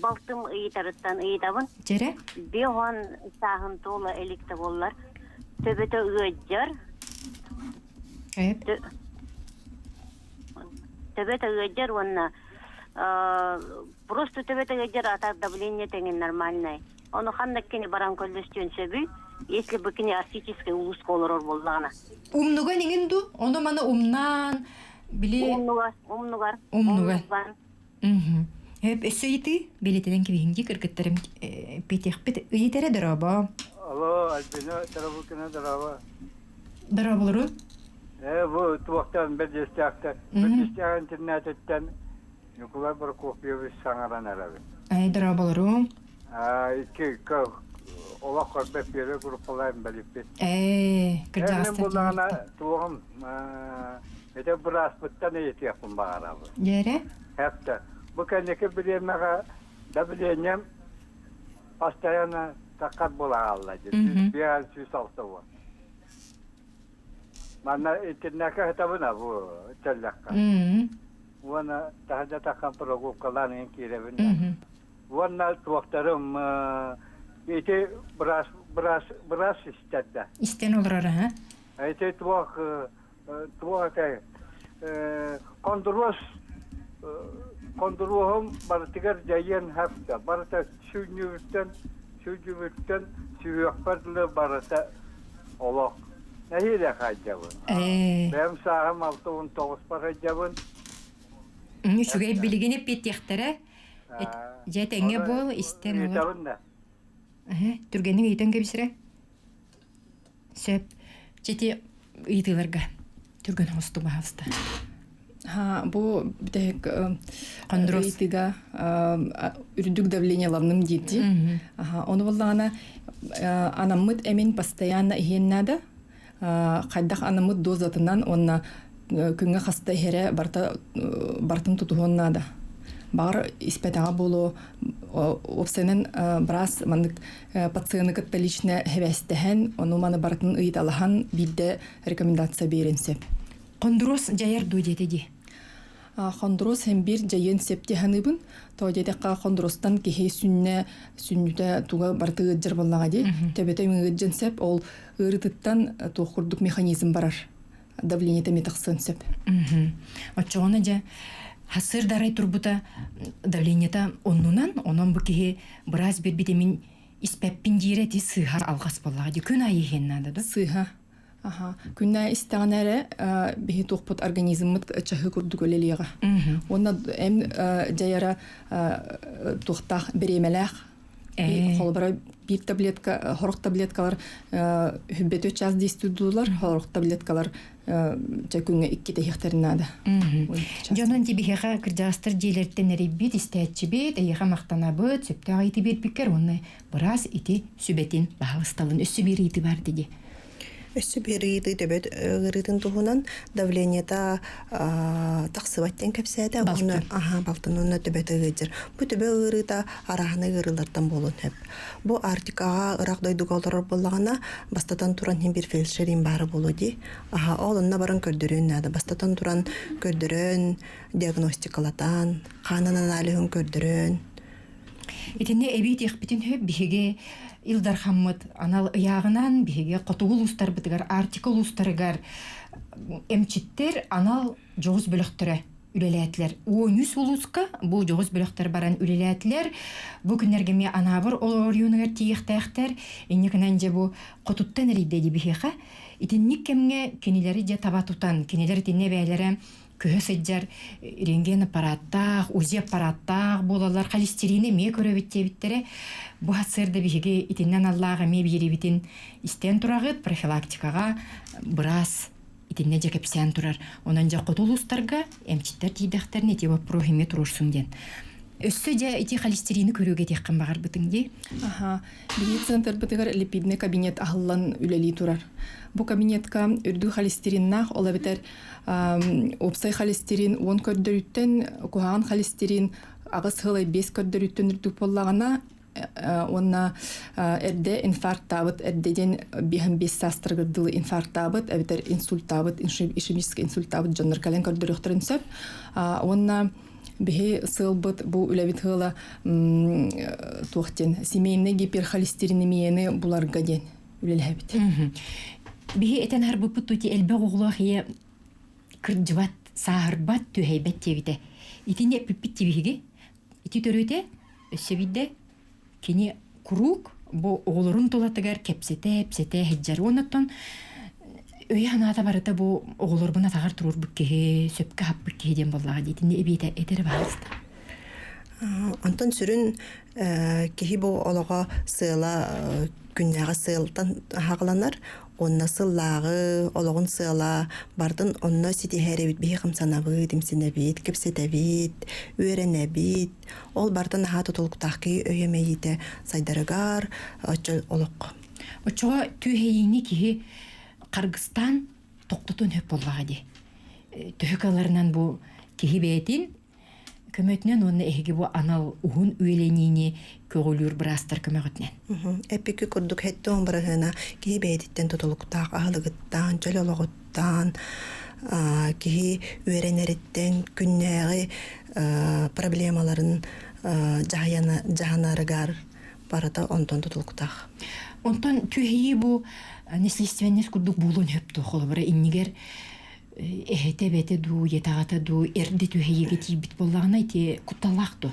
балтым ыйытарыттан ыйытабын. Дьэрэ? Бион сааһын туола эликте боллар. Төбөтө ыадьар. Эп. Төбөтө ыадьар уонна просто төбөтө ыадьар ата давление тэҥин нормальный. Ону ханна кини баран көрдөстүөн сөбүй, если бы кини арктическай улууска олорор буоллаҕына. Умнуган иҥин ду? Ону маны умнаан били Умнугар, умнугар, Умнугар. Эп өссө ыйытыы билетинэн кибиһинги кыргыттарым питехпит ыйытэрэ дорообо. Алло, Альбина Тарабукина дорообо. Дорооболору. Э, бу туохтан бэрдиэстээхтэр. Бэрдиэстээх интернетиттэн Ньукулай Прокопьевич саҥаран эрэбин. Ай, дорооболору. Икки олох көрбөт первый группалаан бэлиппит. Ээ, кырдьаҕастар. Мен буллаҕына туоҕум ити бырааспыттан ыйытыахпын баҕарабын. Дьэрэ? Хэптэ. Бу кэнники бириэмэҕэ давлением постоянно таккар буола хаалла дии. 105 160. Манна интернекка сытабын а бу чэллэххэ. Уонна таһырдьа таххан прогулкалаан иһин киирэбин. Уонна туохтарым ити быраас быраас быраас истэрдэ. Истэн олорор аха. Ити туох туох этэй хондуруос хондуруоһум барытыгар дьайыан хаста барыта сүнньүбүттэн сүнньүбүттэн сүһүөхпэр дылы барыта олох нэһиилэ хайдабын. Бэйэм сааһым 69-пар сылдьабын. Үчүгэй билигин эппиэттиэхтэрэ. Дьэ тэҥҥэ буол истэн олор. Түргэнник ыйытан кэбисэрэ. Сөп. Чити ыйытыыларга түргэн оҥосту баһаалыста. Бу бүтэһик ыйытыыга үрдүк давлениеланным диирди. Ону буллаҕына анаммыт эмин постоянно иһиэн наада. Хайдах анаммыт дозатынан уонна күҥҥэ хаста иһэрэ барыта барытын тутуһуон наада. Баҕар испэтэҕэ буолуо уопсайынан быраас маннык пациены кытта лично хэбээстэһэн, ону маны барытын ыйыталаһан биирдэ рекомендация биэрэн сөп. Хондуруос дьайар дуу диэтэ дии. Хондуруос һэн биир дьайыан сөп дии саныыбын. Тоҕо диэтэххэ хондуруостан киһи сүннэ сүнньүтэ туга барыта ыалдьар буоллаҕа дии. Төбөтө ыалдьан сөп, ол ыарыытыттан туох курдук механизм барар. Давлениета эмиэ тахсыан сөп. Оччоҕуна дьэ хасыр дарай турбута давлениета оннунан, онон бу киһи быраас биэрбит эмин испэппин диирэ ити сыыһа алҕас буоллаҕа дии. Күн аайы иһиэн наада да? Сыыһа. Аха. Күннээ истэҕинэ эрэ биһи туохпут организммыт чаһы курдук үлэлиэҕэ. Уонна эм дьайара туохтаах бириэмэлээх Холобура биир таблетка, сорох таблеткалар хүббэтү час действуйдуулар, сорох таблеткалар чэ күҥҥэ иккитэ иһиэхтэрин наада. Дьонун тибиһиэхэ кырдьаҕастар дьиэлэриттэн эрийбит, истээччибит, эйиэхэ махтанабыт, сөптөөх ыйытыы биэрбиккэр уонна быраас ити сүбэтин баһылысталын өссө биир ыйытыы баар диди. Өссө биир ыйытыы төбөт ыарыытын туһунан давлениета тахсыбат диэн кэпсээтэ. Уонна аха балтын уонна төбөтө ыалдьар. Бу төбө ыарыыта арааһынай ыарыылартан буолуон сөп. Бу Арктикаҕа ыраах дойдуга олорор буоллаҕына, бастатан туран иһин биир фельдшерин баара буолуо дии. Аха ол онно баран көрдөрүөн наада. Бастатан туран көрдөрөн, диагностикалатан, хаанын аналиһын көрдөрөн, Итиннэ эбии этиэхпитин сөп биһиги Ил Дархаммыт анал ыйааҕынан биһиги хотугу улуустарбытыгар, Арктика улуустарыгар эмчиттэр анал дьоҕус бөлөхтөрө үлэлээтилэр. 13 улууска бу дьоҕус бөлөхтөр баран үлэлээтилэр. Бу күннэргэ эмиэ Анаабыр оройуонугар тиийиэхтээхтэр. Инньэ гынан дьэ бу хотуттан эрийдэ дии биһиэхэ. Итинник кэмҥэ кинилэри дьэ таба тутан, кинилэр итиннэ бэйэлэрэ. көһө сылдьар рентген аппараттаах, УЗИ аппараттаах буолаллар, холестерини эмиэ көрөбүт диэбиттэрэ. Бу сарсыарда биһиги итиннэн аллаах эмиэ биэриибитин истэн тураҕыт, профилактикаҕа быраас итиннэ дьэ кэпсээн турар. Онон дьэ хоту улуустарга эмчиттэр тиийдэхтэринэ ити боппуруоһу эмиэ туруорсуҥ диэн. Өссө дьэ ити холестерини көрүүгэ этиэххин баҕарбытыҥ дии. Аха. Биһиги центрбытыгар липидный кабинет аһыллан үлэлии турар. Бу кабинетка үрдүк холестериннаах, ол эбэтэр уопсай холестерин 10 көрдөрүүттэн, куһаҕан холестерин 8,5 көрдөрүүттэн үрдүк буоллаҕына, уонна эрдэ инфарктаабыт, эрдэ диэн биэһэн биэс саастарыгар дылы инфарктаабыт, эбэтэр инсультаабыт, ишемический инсультаабыт дьоннор кэлэн көрдөрүөхтэрин сөп. Уонна биһи сыалбыт бу үлэбит сыала туох диэн семейный гиперхолестеринемияны буларга диэн үлэлэһэбит. Биһи этэн харбыппыт тути элбэх оҕолоох ийэ кырдьыбат, сааһырбат, түһэйбэт диэбитэ. Итини эппиппит тибиһиги Ити төрүтэ өссө биирдэ кини куруук бу оҕолорун тулатыгар кэпсэтэ, эпсэтэ сылдьар. Уонна өйө-санаата барыта бу оҕолорбун атаҕар туруорбут киһи, сөпкө аһаппыт киһи диэн буоллаҕа дии. Итинни эбиэтэ этэрэ баҕаста. Онтон сүрүн киһи бу олоҕо сыала күннээҕи сыалтан аһаҕаланар уонна сыллааҕы олоҕун сыала бардын онно ситиһээрэбит биһи хамсанабыт, имсинэбит, кэпсэтэбит, үөрэнэбит. Ол бартан наһаа тутулуктаах киһи өйө мэйиитэ сайдарыгар оччо олоххо. Оччоҕо түөһэйиини киһи харгыстаан тохтотуон сөп буоллаҕа дии. Төһө кыалларынан бу киһи бэйэтин көмөтүнэн уонна эһиги бу анал уһун үөлэниини көҕүлүүр быраастар көмөҕүтүнэн. Эппикки курдук хэттэ быраһыана киһи бэйэтиттэн тутулуктаах аһылыгыттан, чөл олоҕуттан, киһи үөрэнэриттэн күннээҕи проблемаларын дьаһанарыгар барыта онтон тутулуктаах. Онтон түһэйии бу наследственность курдук буолуон сөп дуо холобура иннигэр эһэтэ эбэтэ дуу, ийэтэ-аҕата дуу эрдэ түһэйиигэ тиийбит буоллаҕына ити кутталлаах дуо?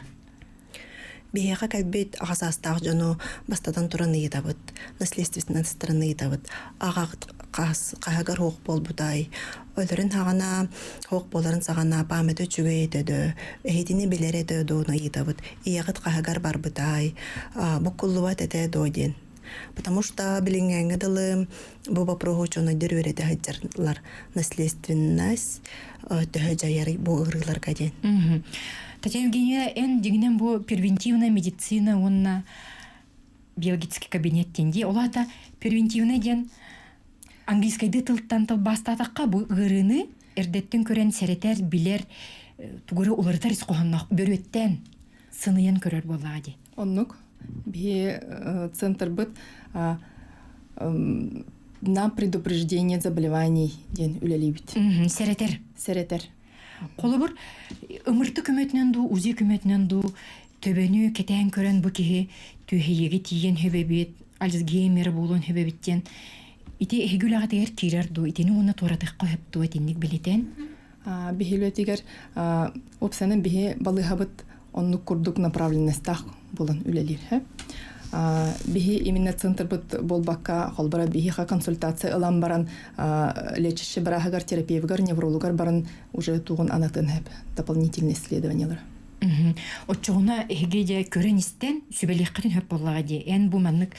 Биһиэхэ кэлбит аҕа саастаах дьону бастатан туран ыйытабыт, наследственной стороны ыйытабыт. Аҕаҕыт хаһыгар суох буолбутай, өлөрүн саҕана, суох буоларын саҕана памята үчүгэй этэ дөө, эһитини билэр этэ дуону ыйытабыт, ийэҕит хаһыгар барбытай, буккуллубат этэ дуо диэн. Потому что билиҥҥээҥҥэ дылы бу вопроһу учуонайдар үөрэтэ сылдьаллар наследственность төһө дьайарый бу ыарыыларга диэн. Татьяна Евгеньевна, эн дьиҥинэн бу превентивная медицина уонна биологический кабинет диэн дии. Ол аата превентивный диэн английскайдыы тылтан тылбаастаатахха бу ыарыыны эрдэттэн көрөн сэрэтэр, билэр, тугу эрэ уларытар ис хоһоонноох бөрүөттээн сыныйан көрөр буоллаҕа дии. Оннук. Биһи центрбыт на предупреждение заболеваний диэн үлэлиибит. Сэрэтэр. Сэрэтэр. Холобур, ымырты көмөтүнэн дуу, УЗИ көмөтүнэн дуу төбөнү кэтээн көрөн бу киһи түөһэйиигэ тиийэн хөбөбүт, Альцгеймер буолуон хөбөбүт диэн ити эһиги үлэҕитигэр киирэр дуу, итини уонна туоратыахха сөп дуо итинник билитэн? Биһилүөтигэр уопсайынан биһи балыыһабыт оннук курдук направленностаах буолан үлэлиир. Биһи именно центрбыт буолбакка, холбора биһиэхэ консультация ылан баран лечащий бырааһыгар, терапевтыгар, неврологар баран уже тугун анатын хэп дополнительные исследованиялар. Оччоҕуна эһиги дьэ көрөн-истэн сүбэлиэххитин сөп буоллаҕа дии. Эн бу маннык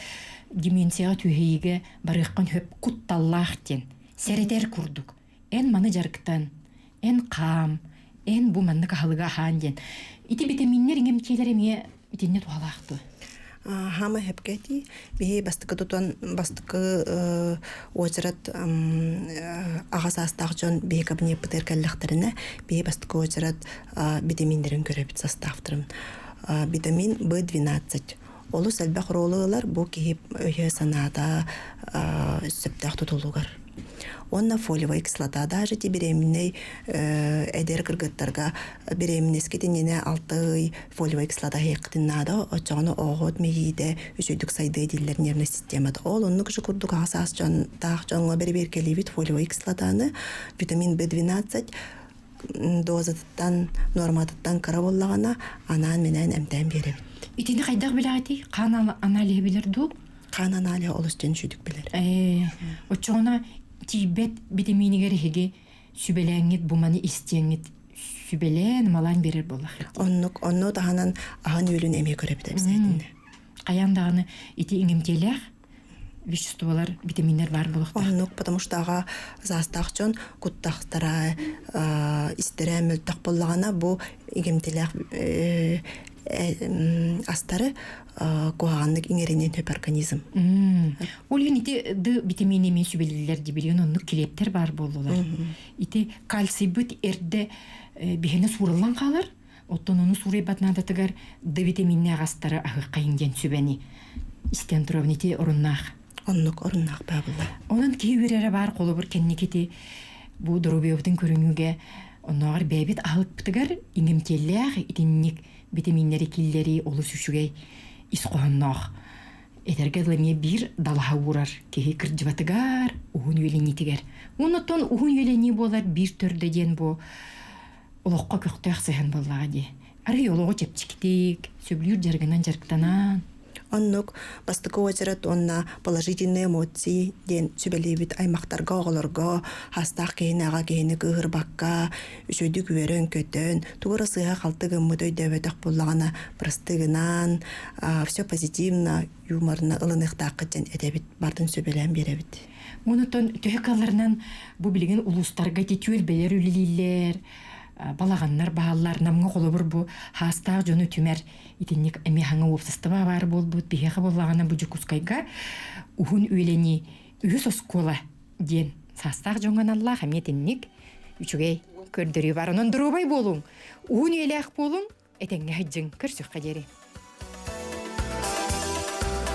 деменцияҕа түһэйиигэ барыаххын сөп кутталлаах диэн сэрэтэр курдук. Эн маны дьарыктан, эн хаам, эн бу маннык аһылыгы аһаан диэн. Ити битэмииннэр иҥэмтиэлэр эмиэ итиннэ туһалаах дуо? Хаама сөпкө этии. Биһи бастакы тутан бастакы уочарат аҕа саастаах дьон биһи кабинеппытыгар кэллэхтэринэ биһи бастакы уочарат витаминнэрин көрөбүт составтарын. Витамин B12 олус элбэх оруолу ылар бу киһи өйө-санаата сөптөөх тутулугар. Уонна фолиевая кислота даже ти беременный эдэр кыргыттарга беременноскит иннинэ алта ый фолиевая кислота иһиэххитин наада оччоҕуна оҕоҕут мэйиитэ үчүгдүк сайдыа дииллэр нервнэй системата. Ол оннук же курдук аҕа саас дьонтаах дьоҥҥо бэрэбиэркэлиибит фолиевая кислотаны витамин B12 дозатыттан нуорматыттан кыра буоллаҕына анаан-минээн эмтээн биэрэбит. Итини хайдах билэҕитий? Хаан аналиһы билэр дуу? Хаан аналиһа олус диэн үчүгдүк билэр. Ээ, оччоҕуна тиийбэт битэмиинигэр эһиги. сүбэлээҥҥит бу маны истиэҥҥит сүбэлээн малаан биэрэр буоллаххыт. Оннук онно таһынан аһын үөлүн эмиэ көрөбүт эбисээтиннэ. Хайаан даҕаны ити иҥэмтиэлээх веществолар, витаминнар баар буолуохтаах. Оннук, потому что аҕа саастаах дьон куттахтара истэрэ мөлтөх буоллаҕына бу иҥэмтиэлээх астары куһаҕаннык иҥэриниэн сөп организм. Ол иһин ити д витамин эмиэ сүбэлииллэр дии билигин оннук килиэптэр баар буоллулар. Ити кальцийбыт эрдэ биһиэнэ суураллан хаалар, оттон ону суурайбат наадатыгар д витаминнээх астары аһыаххайын диэн сүбэни истэн турабын ити оруннаах. Оннук оруннаах баабылла. Онон киһи үөрэрэ баар холобур кэнникити бу доруобуйабытын көрүнүүгэ оннооҕор бэйэбит аһылыкпытыгар иҥэмтиэлээх итинник битэмииннэри киллэрии олус үчүгэй ис хоһоонноох. Этэргэ дылы эмиэ биир далаһа уурар киһи кырдьыбатыгар, уһун үөлэниитигэр. Оннуттан уһун үөлэнии буолар биир төрдө диэн бу олоххо көхтөөх сыһыан буоллаҕа дии. Арый олоҕу чэпчэкитик, сөбүлүүр дьарыгынан дьарыктанан. Оннук бастакы уочарат уонна положительные эмоции диэн сүбэлиибит аймахтарга, оҕолорго, хастаах киһини, аҕа киһини кыыһырбакка, үчүгэйдик үөрэн-көтөн, тугу эрэ сыыһа-халты гыммыт өйдөөбөтөх буоллаҕына, простыгынан, все позитивно, юморно ылыныахтааххыт диэн этэбит, бардын сүбэлээн биэрэбит. Онтон төһө кыалларынан бу билигин улуустарга ити түөлбэлэр үлэлииллэр, балаҕаннар бааллар, Намҥа холобур бу хаастаах дьону түмэр итинник эмиэ хаҥа уопсастыба баар буолбут биһиэхэ буоллаҕына бу Дьокуускайга уһун үөлэнии үһүс оскуола диэн саастаах дьоҥҥо аналлаах эмиэ итинник үчүгэй көрдөрүү бар. Онон доруобай буолуҥ, уһун үйэлээх буолуҥ, этэҥҥэ сылдьыҥ, көрсүөххэ диэри.